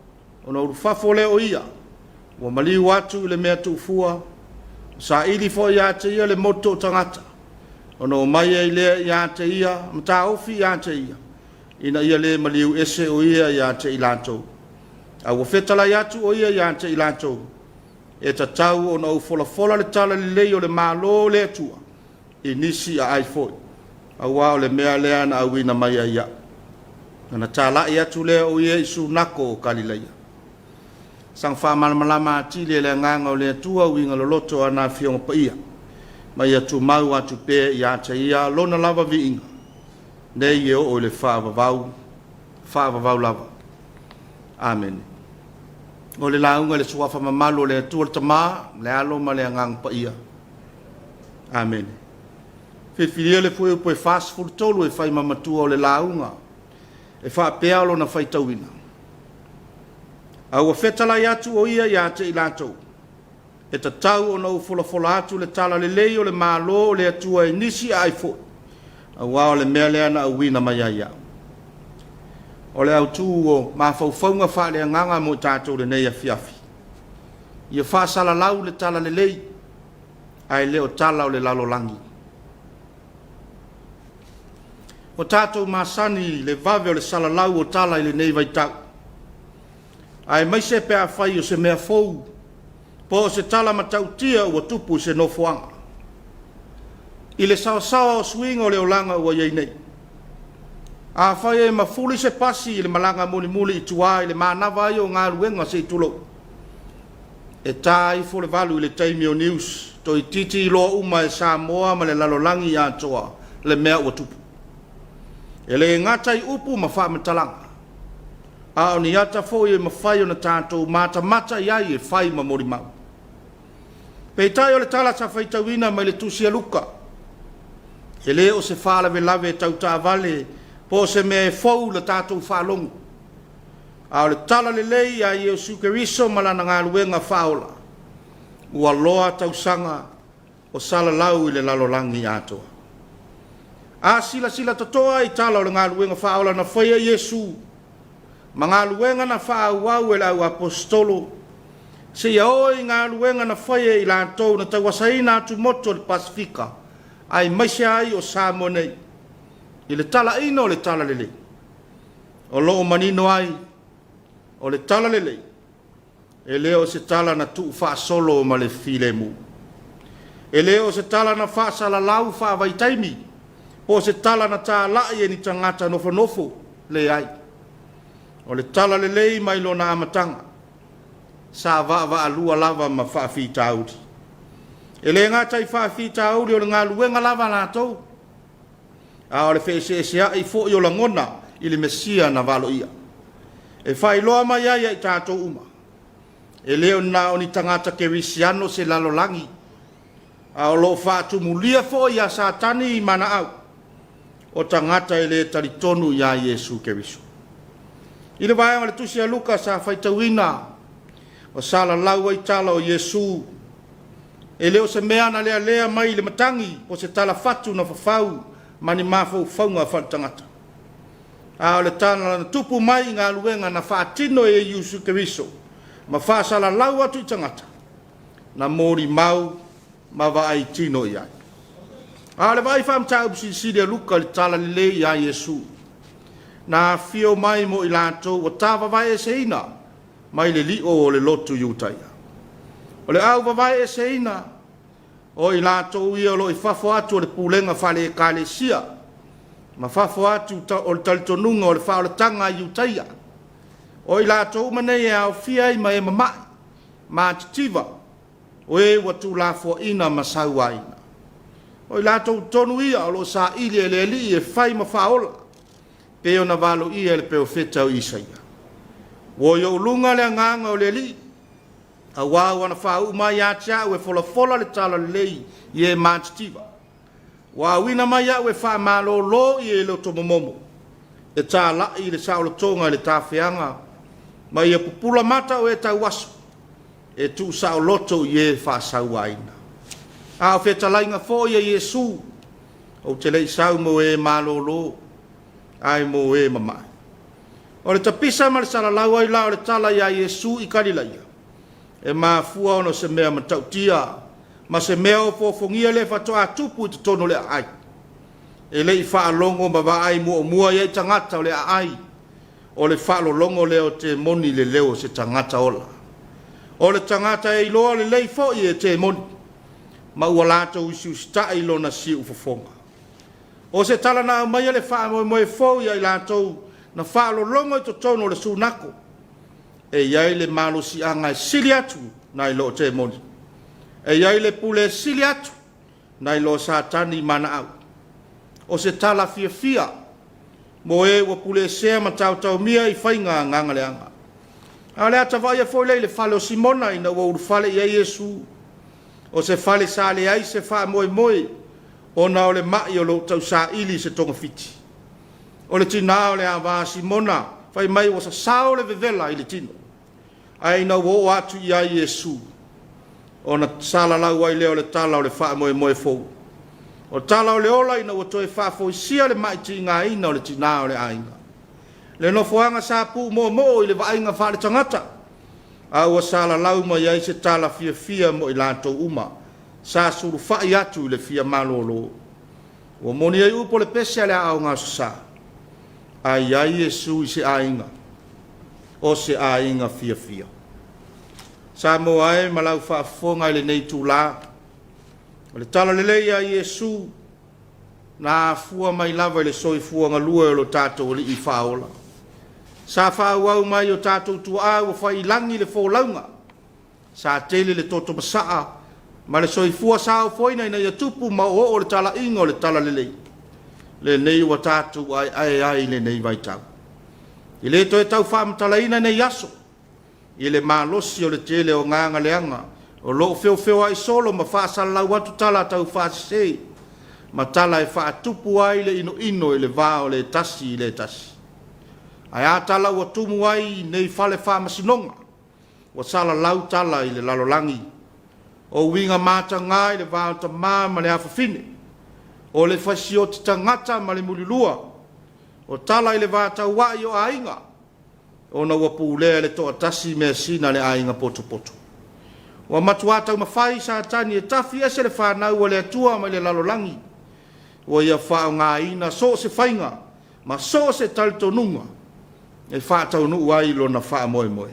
ona ulufafo lea o ia, ua maliu atu i le mea tuufua, saili foi ia te ia le moto o tagata, ona omai ai lea ia te ia, ma taofi ia te ia, ina ia le maliu ese o ia ia te i latou. A ua fetalai atu o ia ia te i latou, e tatau ona ou folafola le tala lelei o le Malo o le Atua i nisi aai foi, auā o le mea lea na auina mai ai au. Ona talai atu lea o ia i Sunako o Kalileia. Saga faamalamalama atili e le Agaga o le Atua uiga loloto o ana Afioga Paia, ma ia tumau atu pea ia te ia lona lava viiga, nei e oo i le faavavau, faavavau lava. Amene. O le lauga i le suafa mamalu o le Atua le Tama, le Alo ma le Agaga Paia. Amene. Filifilia le fuaiupu e 43 e fai ma matua o le lauga, e faapea lona faitauina. A ua fetalai atu o ia ia te i latou, e tatau ona ou folafola atu le tala lelei o le Malo o le Atua i nisi aai foi, auā o le mea lea na auina mai ai au. O le autū o mafaufauga faaleagaga mo i tatou lenei afiafi, ia faasalalau le tala lelei, ae le o tala o le lalolagi. Ua tatou masani i le vave o le salalau o tala i lenei vaitau, aemaise pe afai o se mea fou, po o se tala matautia ua tupu i se nofoaga. I le saosaoa o suiga o le olaga ua i ai nei, afai e mafuli se pasi i le malaga mulimuli i tua i le manava ai o galuega se i tulou, e ta ifo le 8 i le taimi o news, toeitiiti iloa uma e Samoa ma le lalolagi atoa le mea ua tupu. E le gata i upu ma faamatalaga, a o ni ata foi e mafai ona tatou matamata i ai e fai ma molimau. Peitai o le tala sa faitauina mai le tusi a Luka, e le o se faalavelave tau taavale po o se mea e fou i la tatou faalogo, a o le tala lelei a Iesu Keriso ma lana galuega faaola, ua loa tausaga o salalau i le lalolagi atoa. A silasila totoa i tala o le galuega faaola na faia e Iesu ma galuega na faaauau e le au aposetolo, seia oo i galuega na faia e i latou na tauasaina atumotu o le Pasefika, aemaise ai o Samoa nei, i le talaina o le tala lelei, o lo o manino ai o le tala lelei e le o se tala na tuufaasolo ma le filemu. E le o se tala na faasalalau faavaitaimi, po o se tala na talai e ni tagata nofonofo, leai. O le tala lelei mai lona amataga, sa vaavaalua lava ma faafitauli. E le gata i faafitauli o le galuega lava a latou, a o le feeseesea'i foi o lagona i le Mesia na valoia. E faailoa mai ai ia i tatou uma, e le o na o ni tagata kerisiano se lalolagi, a o lo o faatumulia foi ia Satani ma ana au, o tagata e le talitonu iā Iesu Keriso. I le vaega o le tusi a Luka sa faitauina, ua salalau ai tala o Iesu, e le o se mea na lealea mai i le matagi po o se talafatu na fafau ma ni mafaufauga faaletagata, a o le tala na tupu mai i galuega na faatino e Iesu Keriso ma faasalalau atu i tagata na molimau ma vaai tino i ai. A o le vaai faamataupu silisili a Luka i le tala lelei iā Iesu, na afio mai mo i latou ua tavavaeeseina mai le lio o le lotu Iutaia. O le auvavaeeseina o i latou ia o lo o i fafo atu o le pulega faale-ekalesia ma fafo atu o le talitonuga o le faaolataga a Iutaia. O i latou uma nei e aofia ai ma e mama'i, matitiva, o e ua tuulafoaina ma sauaina. O i latou tonu ia o lo o saili e le Alii e fai ma faaola, pei ona valoia e le perofeta o Isaia. Ua i ou luga le agaga o le Alii, auā ua na faauu mai ia te a'u e folafola le tala lelei i e matitiva. Ua auina mai a'u e faamalōlō i e loto momomo, e tāla'i le saolotoga i le tafeaga, ma ia pupula mata o e tauaso, e tuusaoloto i e faasauaina. A o fetalaiga foi a Iesu, ou te le i sau mo e malōlō, ae mo e mama'i. O le tapisa ma le salalau ai la o le tala iā Iesu i Kalilaia, e mafua ona o se mea matautia ma se mea ofoofogia lea faatoa tupu i totonu o le aai. E le i faalogo ma vaai muamua i ai tagata o le aai, o le faalologo lea o temoni i le leo o se tagata ola. O le tagata e iloa lelei foi e temoni, ma ua latou usiusita'i lona siufofoga. O se tala na aumaia le faamoemoe fou ia i latou na faalologo i totonu o le sunako, e i ai le malosiaga e sili atu nai lo temoni. E i ai le pule e sili atu nai lo Satani ma ana au. O se tala fiafia mo e ua puleesea ma taotaomia i faiga agaga leaga. A o le ata vaaia foi lea i le fale o Simona ina ua ulufale i ai Iesu, o se fale sa leai se faamoemoe ona o le ma'i o lo o tausaili i se togafiti. O le tinā o le ava a Simona, fai mai ua sasao le vevela i le tino, ae ina ua oo atu i ai Iesu, ona salalau ai lea o le tala o le faamoemoe fou. O tala o le ola ina ua toe faafoisia le ma'i tigaina o le tinā o le aiga. Le nofoaga sa puumoomoo i le vaaiga faaletagata, a ua salalau mai ai se tala fiafia mo i latou uma sa sulufai atu i le fia malolo. Ua moni ai upu o le pese a le aoga Aso Sa, a i ai Iesu i se aiga, o se aiga fiafia. Samoa e ma lau faafofoga i lenei itulā, o le tala lelei a Iesu na afua mai lava i le soifua galue o lo tatou Alii Faaola. Sa faaauau mai o tatou tuaa ua fai i lagi le folauga, sa tele le toto masaa ma le soifua sa ofoina ina ia tupu ma oooo le talaiga o le talalelei lenei ua tatou aeae ai i lenei vaitau. E le toe tau faamatalaina nei aso i le malosi o le tele o agaga leaga o lo o feofeoai solo ma faasalalau atu tala taufaasese ma tala e faatupu ai le inoino i le va o le tasi i le tasi. Ae a tala ua tumu ai nei fale faamasinoga, ua salalau tala i le lalolagi, o uiga matagā i le va o tamā ma le afafine, o le fasioti tagata ma le mulilua, o tala i le va taua'i o aiga, ona ua pulea e le toatasi measina a le aiga potopoto. Ua matuā taumafai Satani e tafi ese le fanau a le Atua mai le lalolagi, ua ia faaaogaina so o se faiga ma so o se talitonuga e faataunuu ai lona faamoemoe.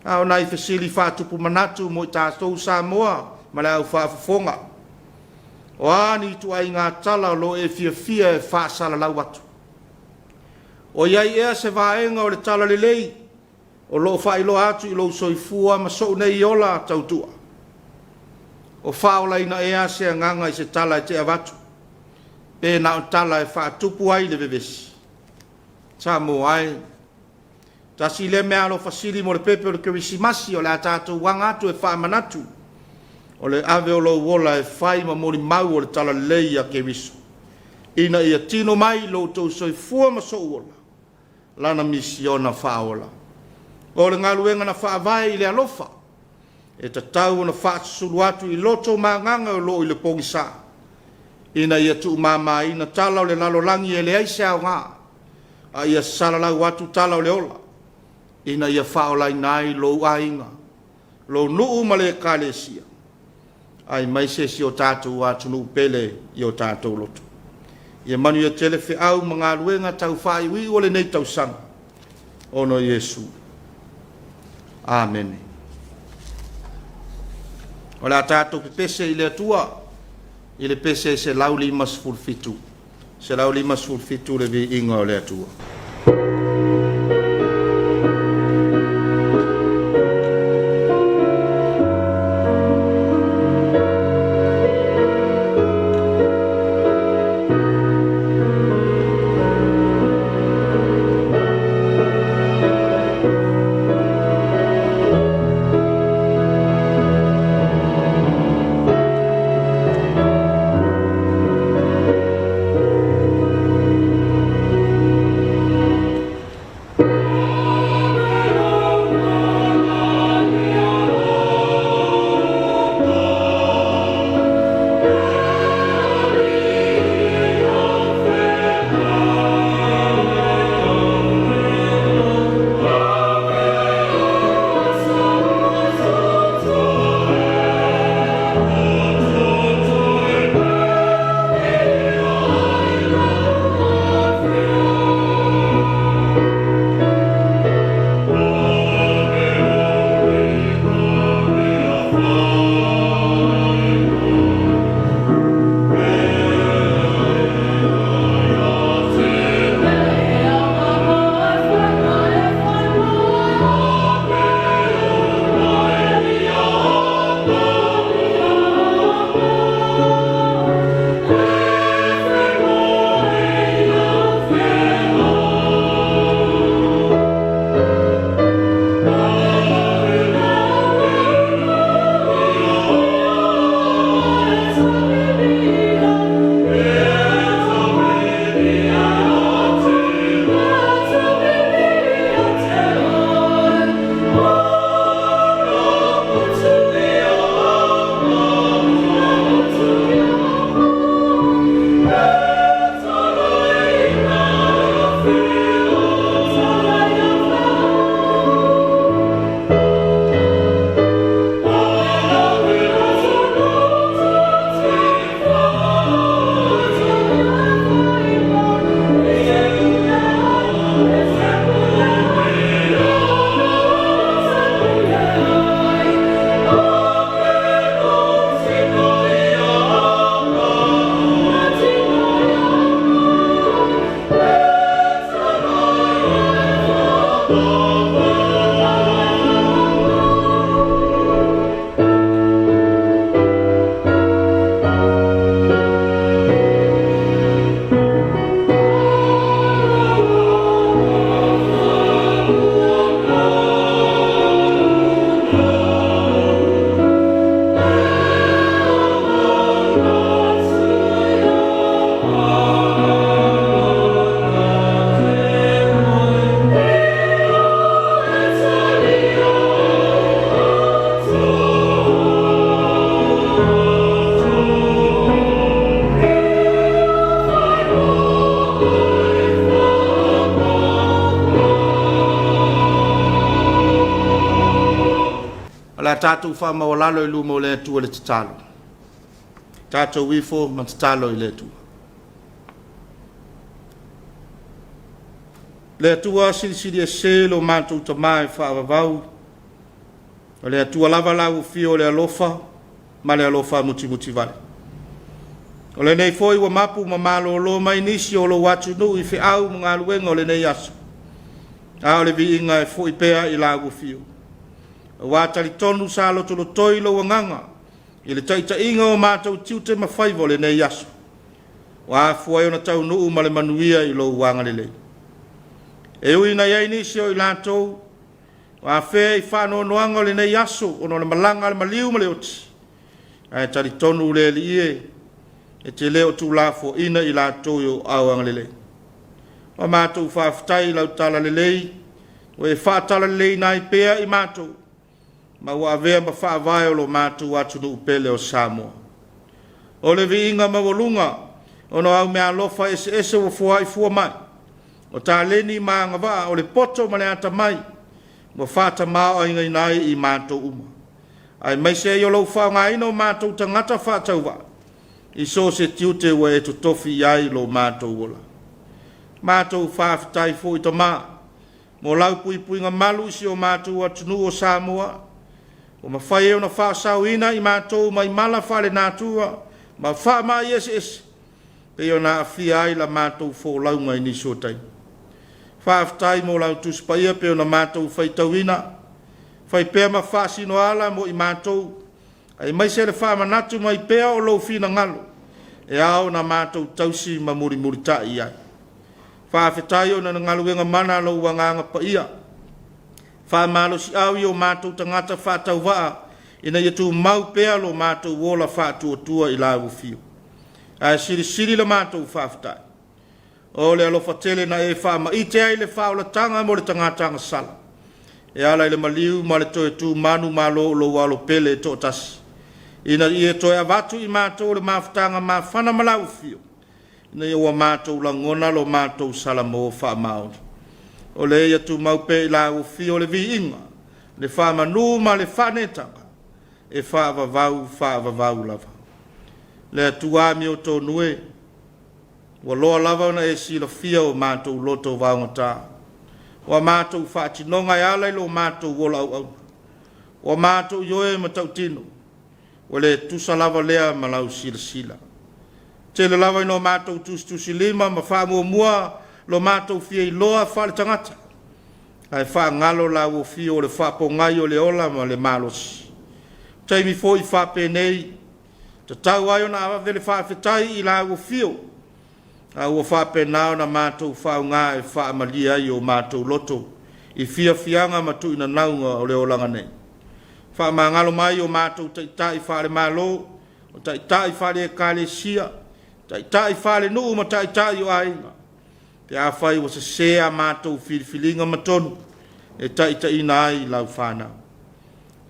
A o nai fesili faatupu manatu mo i tatou Samoa ma le au faafofoga, o a ni ituaiga tala o lo o e fiafia e faasalalau atu? O i ai ea se vaega o le tala lelei o lo o faailoa atu i lou soifua ma sou nei ola tautua? O faaolaina ea se agaga i se tala e te avatu, pe na o tala e faatupu ai le vevesi? Samoa e, tasi lea meaalofa sili mo le pepe o le Kerisimasi o le a tatou aga atu e faamanatu, o le ave o lou ola e fai ma molimau o le talalelei a Keriso, ina ia tino mai i lo outou soifua ma sou ola lana misiona faaola. O le galuega na faavae i le alofa, e tatau ona faasusulu atu i loto ma agaga o lo o i le pogisa, ina ia tuumamaina tala o le lalolagi e leai se aoga, a ia salalau atu tala o le ola, ina ia faaolaina ai lou aiga, lou nuu ma le Ekalesia, aemaise si o tatou atunuu pele i o tatou loto. Ia manuia tele feau ma galuega taufaaiuiu o lenei tausaga, ona o Iesu. Amene. O le a tatou pepese i le Atua i le pese 157, 157 le viiga o le Atua. O le a tatou faamaualalo i luma o le Atua i le tatalo. Tatou ifo ma tatalo i le Atua. Le Atua silisili ese lo matou Tamā e faavavau, o le Atua lava lau afio o le alofa ma le alofa mutimutivale. O lenei foi ua mapu ma malōlō mai nisi o lou atunuu i feau ma galuega o lenei aso, a o le viiga e foi pea i lau afio. Aua talitonu sa lotolotoi lou agaga i le taitaiga o matou tiute ma faiva o lenei aso, ua afua ai ona taunuu ma le manuia i lou agalelei. E ui ina i ai nisi o i latou ua afea i faanoanoaga o lenei aso ona o le malaga a le maliu ma le oti, ae talitonu le Alii e, e te le o tuulafoaina i latou i ou aao agalelei. Ua matou faafetai i lau talalelei, ua e faatalaleleiina ai pea i matou, ma ua avea ma faavae o lo matou atunuu pele o Samoa. O le viiga maualuga ona o au meaalofa eseese ua foai fua mai, o taleni ma agavaa, o le poto ma le atamai, ua faatamaoaigaina ai i matou uma, aemaise ai o lou faaaogaina o matou tagata faatauvaa, i so o se tiute ua e totofi i ai lo matou ola. Matou faafetai foi Tama, mo lau puipuiga malu i si o matou atunuu o Samoa, ua mafai ai ona faasaoina i matou mai mala faale-natura ma faamai eseese, pei ona aafia ai la matou folauga i nisi o taimi. Faafetai mo lau Tusi Paia pei ona matou faitauina, fai pea ma faasinoala mo i matou, aemaise le faamanatu mai pea o lou finagalo, e ao ona matou tausi ma mulimulitai i ai. Faafetai ona o le galuega mana a lou Agaga Paia, faamalosiau i o matou tagata faatauvaa, ina ia tumau pea lo matou ola faatuatua i lau afio. Ae silisili la matou faafetai, o le alofa tele na e faamaite ai le faaolataga mo le tagata agasala, e ala i le maliu ma le toe tu manumalo o lou Alo pele e toatasi, ina ia toe avatu i matou le mafutaga mafana ma lau afio, ina ia ua matou lagona lo matou salamo faamaoni. O lea ia tumau pea i lau afio le viiga, le faamanu ma le faaneetaga, e faavavau faavavau lava. Le Atua amiotonu e, ua loa lava ona e silafia o matou loto vaogata, o a matou faatinoga e ala i lo matou ola auauna, ua matou ioe ma tautino, ua le tusa lava lea ma lau silasila. Tele lava ina o matou tusitusilima ma faamuamua lo matou fia iloa faaletagata, ae faagalo lau afio o le faapogai o le ola ma le malosi. O taimi foi faapenei, tatau ai ona ave le faafetai i lau afio, a ua faapena ona matou faaaoga e faamalie ai o matou loto i fiafiaga ma tuuinanauga o le olaga nei. Faamagalo mai o matou taitai faale-Malo, o taitai faale-Ekalesia, taitai faale-nuu ma taitai o aiga, pe afai ua sese a matou filifiliga ma tonu e taitaiina ai lau fanau.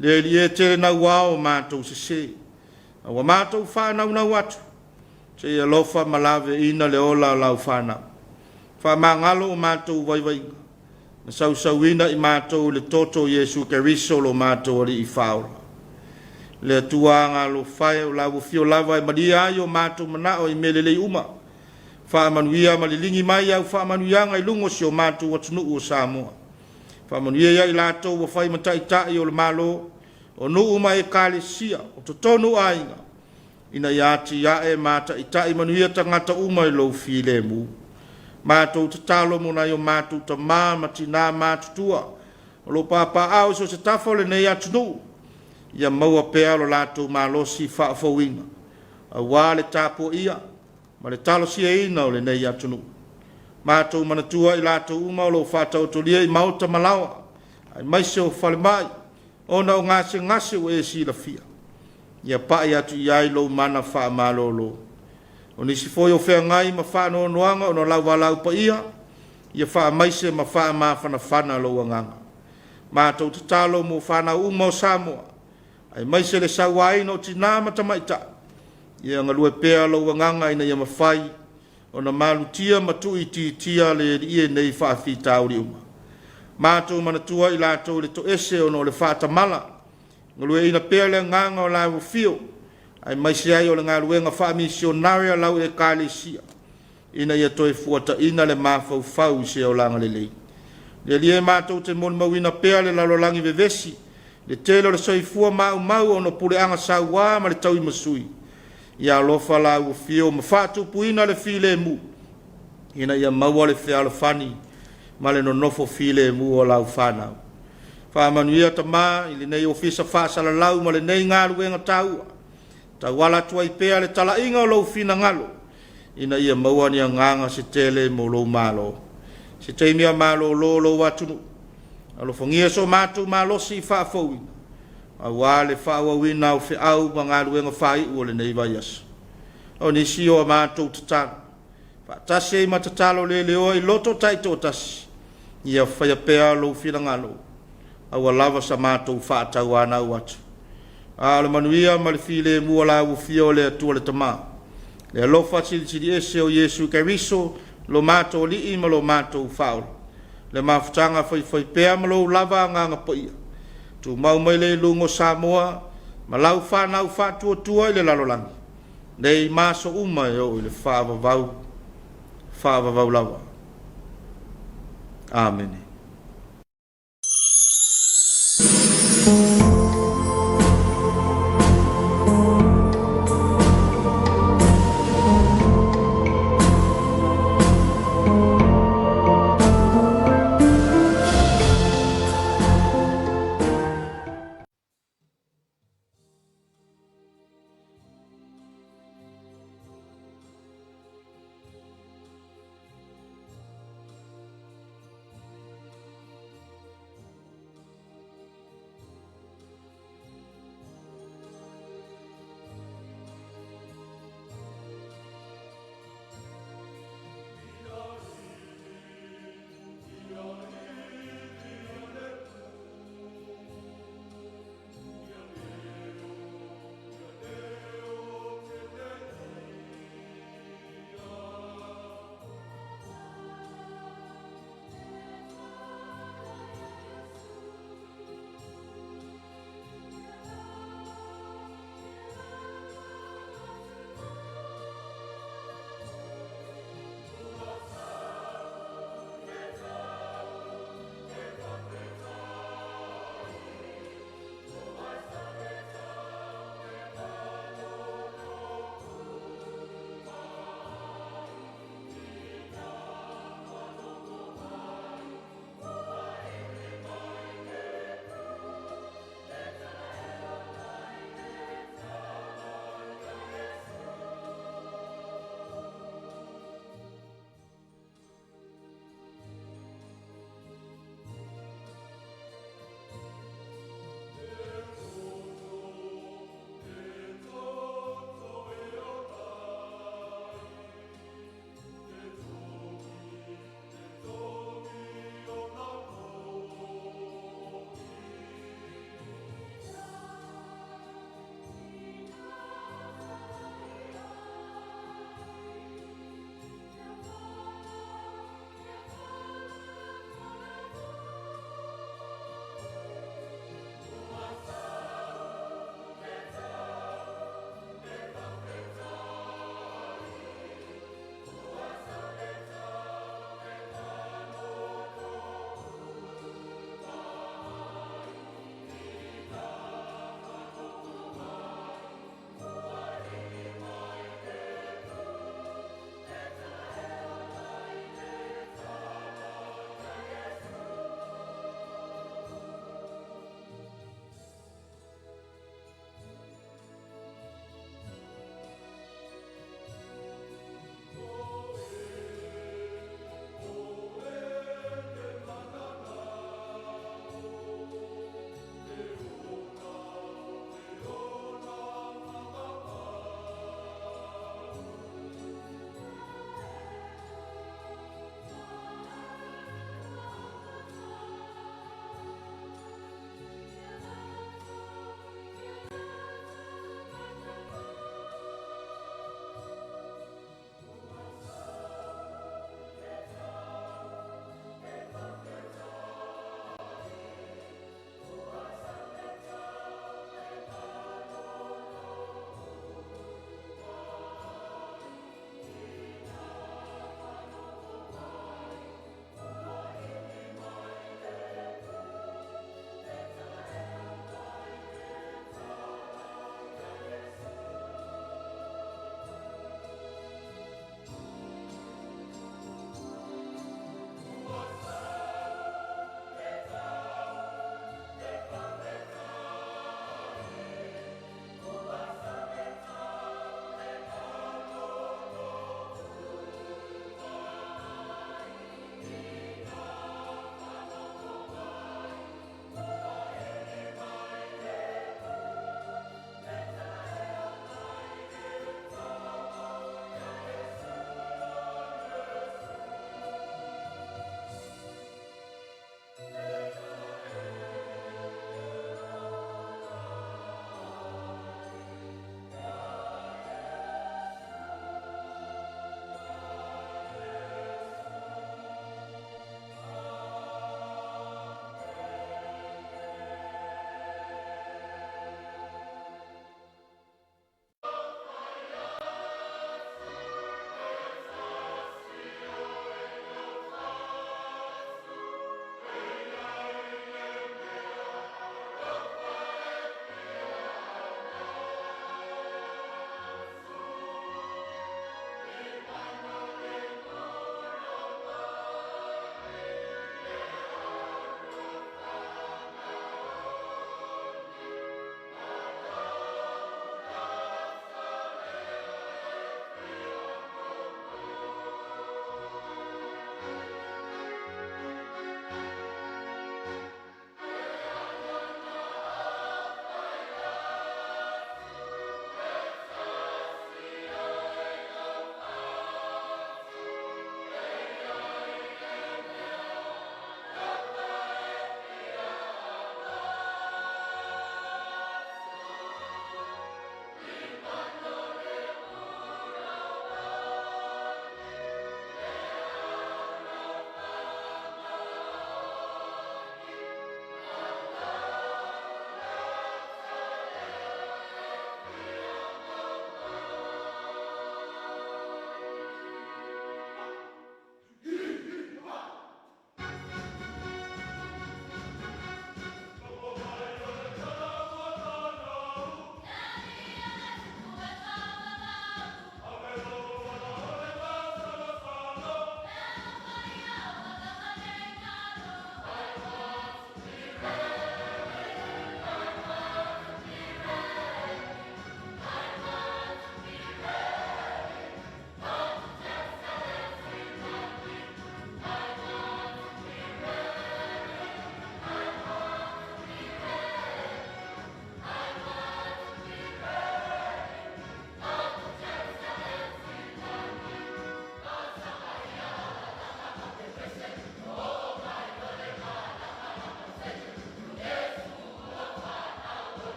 Le Alii e, tele nauao o matou sese, a ua matou faanaunau atu, se i alofa ma laveina le ola o lau fanau. Faamagalo o matou vaivaiga, ma sausauina i matou i le toto o Iesu Keriso lo matou Alii Faaola. Le Atua agalofa e, o lau afio lava e malie ai o matou manao i mea lelei uma. Faamanuia ma liligi mai au faamanuiaga i luga o si o matou atunuu o Samoa. Faamanuia ia i latou ua fai ma taitai o le Malo, o nuu ma ekalesia, o totonu o aiga, ina ia atiae ma taitai manuia tagata uma i lou filemu. Matou tatalo mo nai o matou tamā ma tinā matutua, o lo o papaaao i so o se tafa o lenei atunuu, ia maua pea lo latou malosi faafouina, aua le tapuaia ma le talosiaina o lenei atunuu. Matou manatua i latou uma o lo o faataotolia i maota ma laoa, aemaise o falemai, ona o gasegase ua e silafia, ia pai atu i ai lou mana faamalolo. O nisi foi o feagai ma faanoanoaga ona o lau valaau paia, ia faamaise ma faamafanafana lou agaga. Matou tatalo mo fanau uma o Samoa, aemaise le sauaina o tinā ma tamaitai, ia galue pea lou agaga ina ia mafai ona malutia ma tuuitiitia le Alii e nei faafitauli uma. Matou manatua i latou i le toese ona o le faatamala, galueaiina pea le agaga o lau afio, aemaise ai o le galuega faamisionare a lau Ekalesia, ina ia toe fuataina le mafaufau i se olaga lelei. Le Alii e, matou te molimauina pea le lalolagi vevesi, le tele o le soifua maumau ona o puleaga sauā ma le tauimasui, ia alofa lau afio ma faatupuina le filemu, ina ia maua le fealofani ma le nonofo filemu o lau fanau. Faamanuia Tama i lenei ofisa faasalalau ma lenei galuega taua. Tauala atu ai pea le talaiga o lou finagalo, ina ia maua ni agaga se tele mo lou malo. Se taimi a malōlō lou atunuu, alofagia so matou malosi faafouina, auā le faaauauina o feau ma galuega faaiu o lenei vaiaso. O nisi o a matou tatalo, faatasi ai ma tatalo le leoa i loto taitoatasi, ia faia pea lou finagalo, aua lava sa matou faatauanau atu. A o le manuia ma le filemu o la Ufia o le Atua le Tama, le alofa silisili ese o Iesu Keriso, lo matou Alii ma lo matou Faaola, le mafutaga faifaipea ma lou lava Agaga Paia, tumau mai lea i luga o Samoa ma lau fanau faatuatua i le lalolagi, nei ma aso uma e oo i le faavavau, faavavau lava. Amene.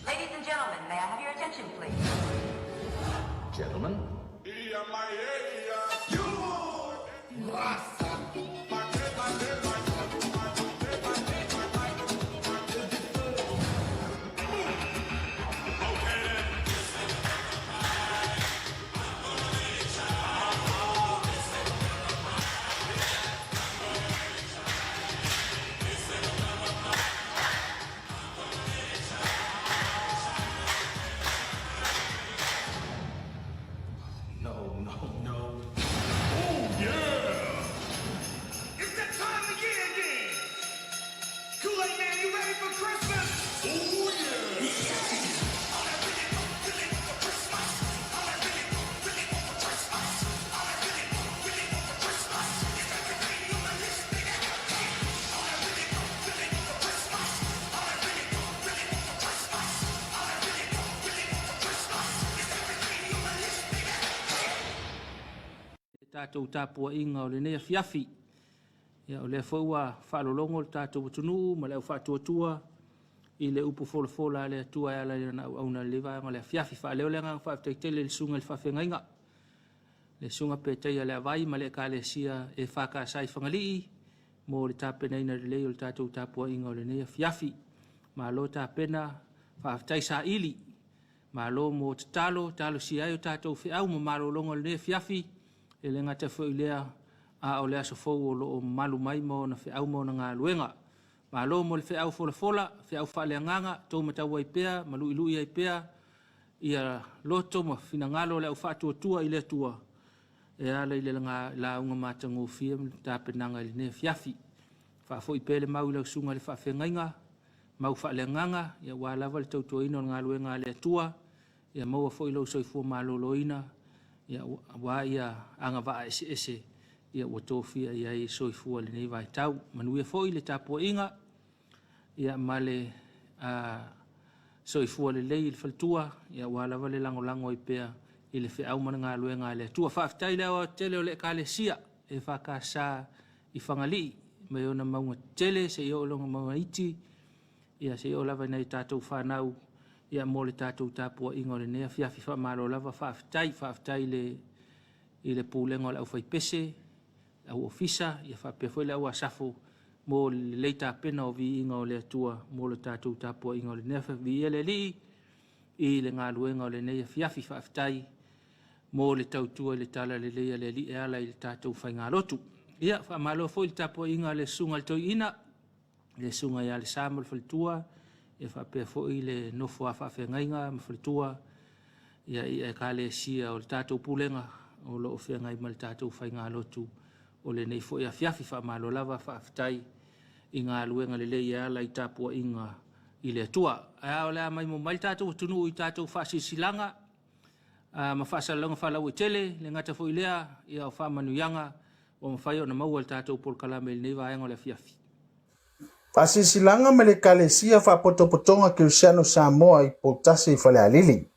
Ladies and gentlemen, may I have your attention, please? Gentlemen. No, no, no. It's that time of year again. Kool-Aid Man, you ready for Christmas? Oh yeah. All I really want, really want for Christmas. All I really want, really want for Christmas. All I really want, really want for Christmas is everything on my list, nigga. Hey. All I really want, really want for Christmas. All I really want, really want for Christmas. All I really want, really want for Christmas is everything on my list, nigga. Hey. Tatou tapuaiga o lenei afiafi. Ia, o lea foi ua faalologo le tatou atunuu ma le aufaatuatua i le upu folafola a le Atua e ala i lana auauna i lenei vaega o le afiafi. Faaleo le agaga faafetai tele i le susuga i le faafeagaiga, le susuga Petaia Leavai ma le Ekalesia EFKS i Fagalii mo le tapenaina lelei o le tatou tapuaiga o lenei afiafi. Malo tapena, faafetai saili, malo mo tatalo, talosia ai o tatou feau ma malologa o lenei afiafi, e le gata foi i lea, a o le aso fou o lo o malu mai ma ona feau ma ona galuega. Malo mo le feau folafola, feau faaleagaga, tou matau ai pea ma luilui ai pea ia loto ma finagalo o le aufaatuatua i le Atua e ala i le lauga matagofie ma le tapenaga i lenei afiafi. Faafoi pea le mau i lau susuga i le faafeagaiga, mau faaleagaga, aua lava le tautuaina o le galuega a le Atua, ia maua foi lou soifua maloloina, aua ia agavaa eseese ia ua tofia i ai e soifua i lenei vaitau. Manuia foi le tapuaiga ia ma le soifua lelei i le faletua, aua lava le lagolago ai pea i le feau ma le galuega a le Atua. Faafetai i le aoaotetele o le Ekalesia EFKS i Fagalii, mai ona mauga tetele seia oo i lona mauga iti, ia seia oo lava i nai a tatou fanau, ia mo le tatou tapuaiga o lenei afiafi. Faamalo lava faafetai. Faafetai i le pulega o le aufaipese, le au ofisa, ia faapea foi le au asafo mo le lelei tapena o viiga o le Atua mo le tatou tapuaiga o lenei afiafi. Viia le Alii i le galuega o lenei afiafi. Faafetai mo le tautua i le talalelei a le Alii e ala i le tatou faigalotu. Ia, faamalo foi i le tapuaiga a le susuga i le Toeaina, le susuga ia Lesa ma le faletua, ia faapea foi le nofo a faafeagaiga ma faletua, ia i Ekalesia o le tatou pulega o lo o feagai ma le tatou faigalotu o lenei foi afiafi. Faamalo lava faafetai i galuega lelei e ala i tapuaiga i le Atua. Ae o le a maimoa mai le tatou atunuu i tatou faasilasilaga ma faasalalauga faalauaitele, le gata foi lea ia o faamanuiaga ua mafai ona maua e le tatou polokalame i lenei vaega o le afiafi. Faasilasilaga ma le Ekalesia Faapotopotoga Kerisiano Samoa i Poutasi i Falealili.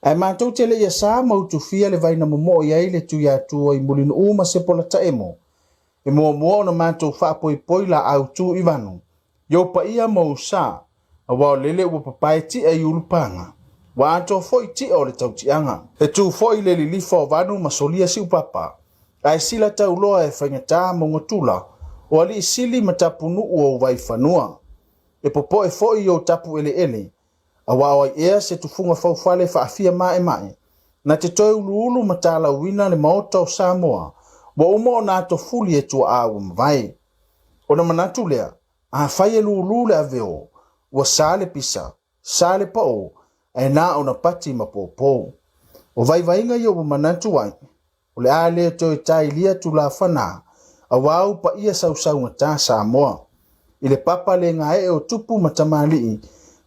Ae matou te le i asa ma utufia le vai na momoo i ai le Tuiatua i Mulinuu ma Sepolataemo, e muamua ona matou faapoipoi laau tu i vanu, i ou paia ma ou sa, aua o lele ua papae tia i ulupaga, ua atoa foi tia o le tautiaga. E tu foi le lilifa o vanu ma solia siupapa, ae sila tauloa e faigata maugatula o alii sili ma tapunuu o Vaifanua. E popoe foi i ou tapu eleele, aua o ai ea se tufuga faufale faafia maemae, na te toe uluulu ma talauina le Maota o Samoa, ua uma ona atofuli e tuaa ua mavae. Ona manatu lea, afai e lulu le aveo, ua sa le pisa, sa le pao, ae na ona pati ma pōpō. O vaivaiga ia ua manatu ai, o le a le toe tailia tulafana, aua ou paia sausaugata Samoa. I le papa le gaee o tupu ma tamalii,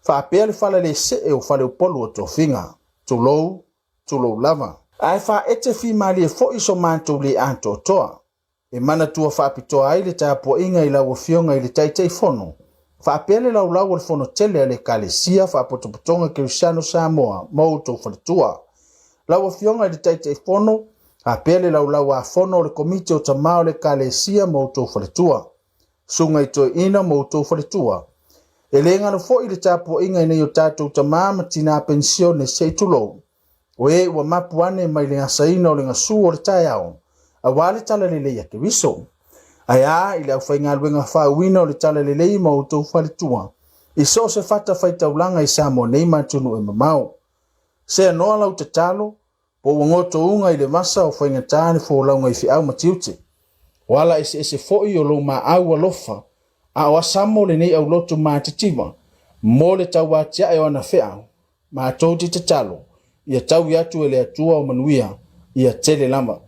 Faapea le fala le see o Faleupolu o Tofiga. Tulou, tulou lava. Ae faaete fimalie foi so matou le atoatoa. E manatua faapitoa ai le tapuaiga i lau Afioga i le Taitaifono, faapea le laulau o le Fono tele a le Ekalesia Faapotopotoga Kerisiano Samoa ma outou faletua. Lau Afioga i le Taitaifono, faapea le laulau-a-fono o le Komiti o Tama o le Ekalesia ma outou faletua. Susuga i Toeaina ma outou faletua. E le galo foi le tapuaiga i nai o tatou tama ma tina penisione se i tulou, o e ua mapu ane mai le asaina o le gasu o le taeao, aua le talalelei a Keriso. Ae a i le aufaigaluega faauuina o le talalelei ma outou faletua, i so o se fatafaitaulaga i Samoa nei ma atunuu e mamao. Seanoa lau tatalo, po ua gotouga i le vasa o faigata le folauga i feau ma tiute. O ala eseese foi o lou maau alofa, a o asamo lenei aulotu matitiva mo le tauatiae o ana feau, matou te tatalo, ia taui atu e le Atua o manuia, ia tele lava.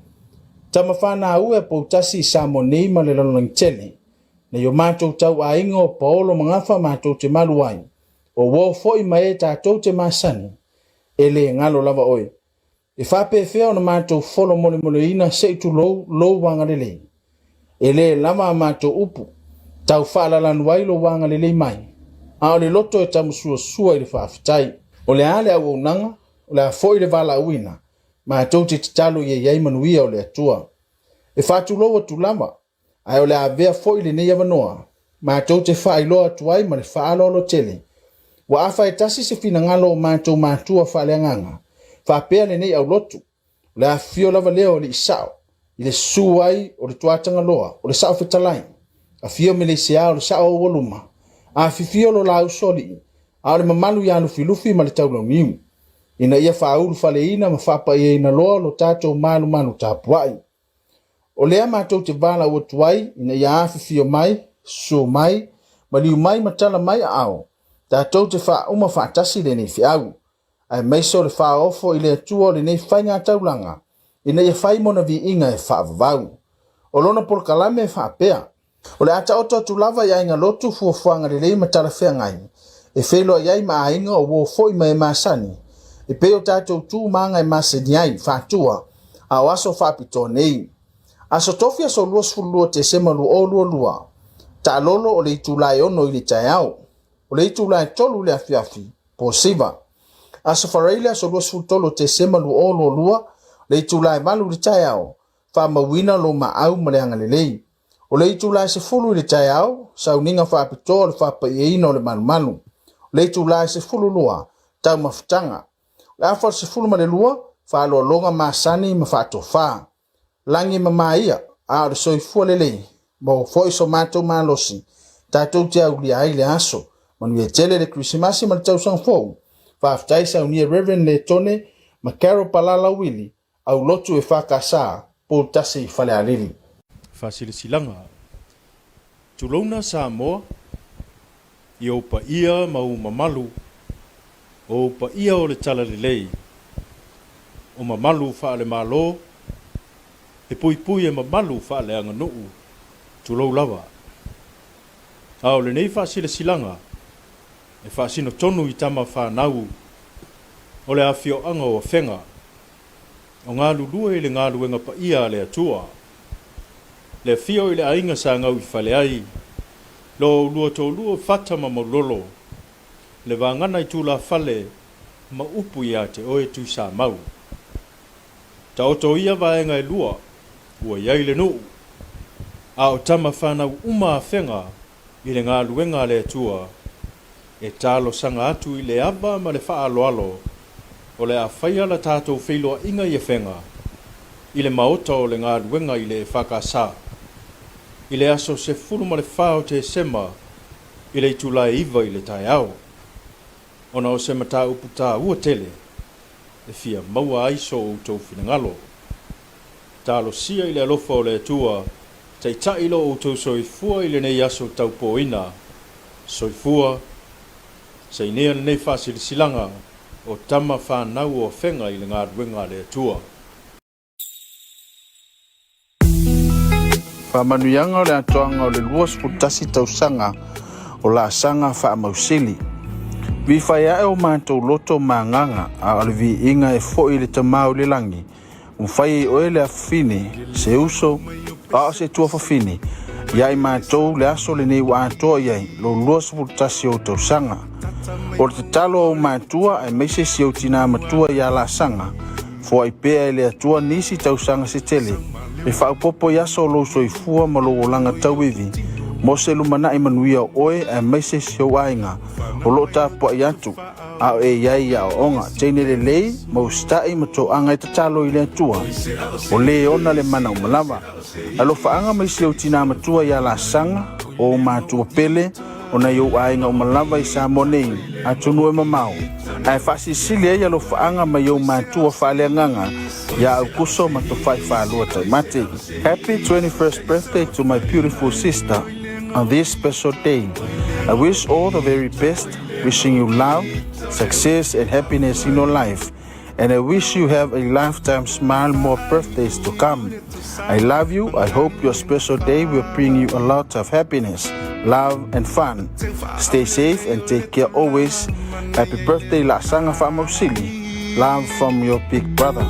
Tama fanau e poutasi i Samoa nei ma le lalolagi tele, nei o matou tauaiga o Paolo ma Gafa matou te malu ai, o uo foi ma e tatou te masani, e le galo lava oe. E faapefea ona matou folo molemoleina se i tulou lou agalelei? E le lava a matou upu, tau faalalanu ai lou agalelei mai, a o le loto e tamusuasua i le faafetai. O le a le auaunaga, o le a foi le valaauina, matou te tatalo ia i ai manuia o le Atua. E faatulou atu lava, ae o le a avea foi lenei avanoa matou te faailoa atu ai ma le faaaloalo tele, ua afa e tasi se finagalo o matou matua faaleagaga, faapea lenei aulotu, o le afifio lava lea o Alii Sao, i le susu ai o le Tuatagaloa, o le Sao Fetalai, afio Meleisea o le Sao Aualuma, afifio lo la uso alii, a o le mamalu ia Lufilufi ma le Taulauniu, ina ia faaulufaleina ma faapaiaina loa lo tatou malumalu tapuai. O lea matou te valaau atu ai ina ia afifio mai, susu mai, maliu mai ma tala mai aao, tatou te faauma faatasi lenei feau, aemaise o le faaofo i le Atua o lenei faigataulaga, ina ia fai mona viiga e faavavau. O lona polokalame e faapea. O le a taoto atu lava i aiga lotu fuafuaga lelei ma talafeagai e feiloai ai ma aiga o uo foi ma e masani, e pei o tatou tu ma aga e masani ai, faatua, a o aso faapitoa nei. Aso Tofi aso 22 Tesema 2022, taalolo o le itula e 6 i le taeao, o le itula e 3 i le afiafi, po Siva. Aso Faraile aso 23 o Tesema 2022, le itula e 8 i le taeao, faamauina lou maau ma le agalelei. O le itula e 10 i le taeao, sauniga faapitoa o le faapaiaina o le malumalu. O le itula e 12, taumafataga. O le afa o le 12, faaaloaloga masani ma faatofa. Lagi e mama ia, a o le soifua lelei, maua foi so matou malosi, tatou te aulia ai le aso. Manuia tele le Kerisimasi ma le tausaga fou. Faafetai saunia Rev. Letone ma Carol Palala Wili, Aulotu EFKS, Poutasi Falealili. Faasilasilaga, Tulouna Samoa, i ou paia ma ou mamalu, o ou paia o le Talalelei, o mamalu faale-Malo, e puipui e mamalu faaleaganuu, tulou lava. A o lenei faasilasilaga, e faasino tonu i tama fanau o le afioaga o Afega, o galulue i le galuega paia a le Atua. Le afio i le aiga sa gau i fale ai, lo oulua toalua Fata ma Maulolo, le vagana i tulafale ma upu ia te oe Tuisamau. Taoto ia vaega e lua, ua i ai le nuu, a o tama fanau uma Afega i le galuega a le Atua, e talosaga atu i le ava ma le faaaloalo o le a faia la tatou feiloaiga i Afega i le maota o le galuega i le EFKS i le aso 14 o Tesema i le itula e 9 i le taeao, ona o se mataupu taua tele e fia maua ai so outou finagalo. Talosia i le alofa o le Atua, taitai lo outou soifua i lenei aso taupoina. Soifua. Sainea lenei faasilasilaga o tama fanau o Afega i le galuega a le Atua. Faamanuiaga o le atoaga o le 21 tausaga o laasaga faamausili. Vifai ae o matou loto ma agaga, a o le viiga e foi i le Tama o le lagi, ua fai ai oe le afafine, se uso, a o se tuafafine, ia i matou le aso lenei ua atoa i ai lou 21 o ou tausaga. O le tatalo a ou matua aemaise si ou tinā matua ia Laasaga, foai pea e le Atua nisi tausaga se tele, e faaopoopo i aso o lou soifua ma lou olaga tauivi, mo se lumanai manuia o oe aemaise si ou aiga o lo o tapuai atu, a o e i ai i aoaoga, teine lelei, ma usitai ma toaga e tatalo i le Atua, o lē ona le mana uma lava. Alofaaga mai si ou tinā matua ia Laasaga, o ou matua pele, o nai ou aiga uma lava i Samoa nei, atunuu e mamao, ae faasilisili ai alofaaga mai ou matua faaleagaga ia Aukuso ma Tofai Faalua Taumate. Happy 21st birthday to my beautiful sister on this special day. I wish all the very best, wishing you love, success and happiness in your life. And I wish you have a lifetime smile, more birthdays to come. I love you. I hope your special day will bring you a lot of happiness, love, and fun. Stay safe and take care always. Happy birthday, Laasaga Faamausili. Love from your big brother.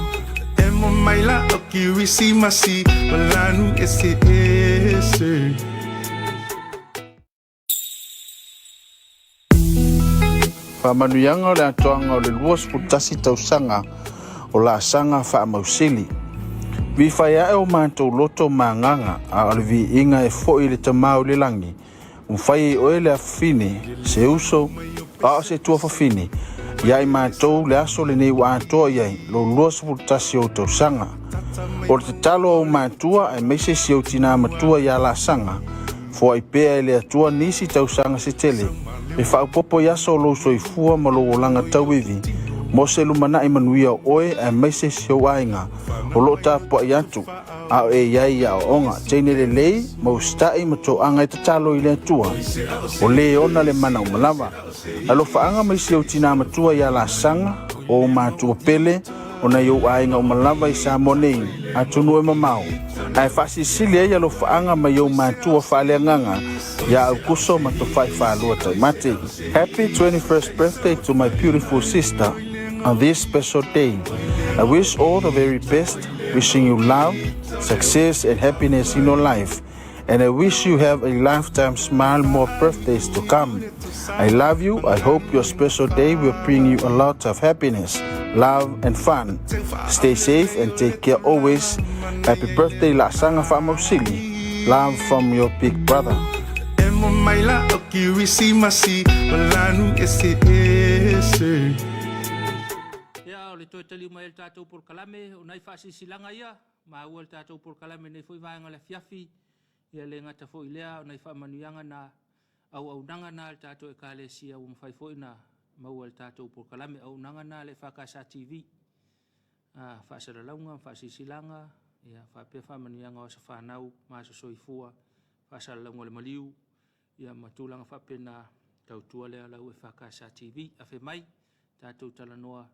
Faamanuiaga o le atoaga o le 21 tausaga o laasaga faamausili. Vifai ae o matou loto ma agaga, a o le viiga e foi i le Tama o le lagi, ua fai ai oe le afafine, se uso, a o se tuafafine, ia i matou le aso lenei ua atoa i ai lou 21 o ou tausaga. O le tatalo a ou matua aemaise si ou tinā matua ia Laasaga, Foai pea e le Atua nisi tausaga se tele, e faaopoopo i aso o lou soifua ma lou olaga tauivi, mo se lumanai manuia o oe aemaise si ou aiga o lo o tapuai atu, a o e i ai i aoaoga, teine lelei, ma usitai ma toaga e tatalo i le Atua, o lē ona le mana uma lava. Alofaaga mai si ou tinā matua ia Laasaga, o ou matua pele, o nai ou aiga uma lava i Samoa nei, atunuu e mamao, ae faasilisili ai alofaaga mai ou matua faaleagaga ia Aukuso ma Tofai Faalua Taumate. Happy 21st birthday to my beautiful sister on this special day. I wish all the very best, wishing you love, success and happiness in your life. And I wish you have a lifetime smile, more birthdays to come. I love you. I hope your special day will bring you a lot of happiness, love, and fun. Stay safe and take care always. Happy birthday, Laasaga Faamausili. Love from your big brother. Ia, o le toe taliu mai ai le tatou polokalame, o nai faasilasilaga ia, Maua le tatou polokalame i lenei foi vaega o le afiafi, ia le gata foi i lea, o nai faamanuiaga na auaunaga na a le tatou Ekalesia ua mafai foi ona maua i le tatou polokalame auaunaga na a le EFKS TV, a faasalalauga ma faasilasilaga, ia faapea faamanuiaga o aso fanau ma aso soifua, faasalalauga o le maliu, ia ma tulaga faapena, tautua lea lau EFKS TV. Afe mai, tatou talanoa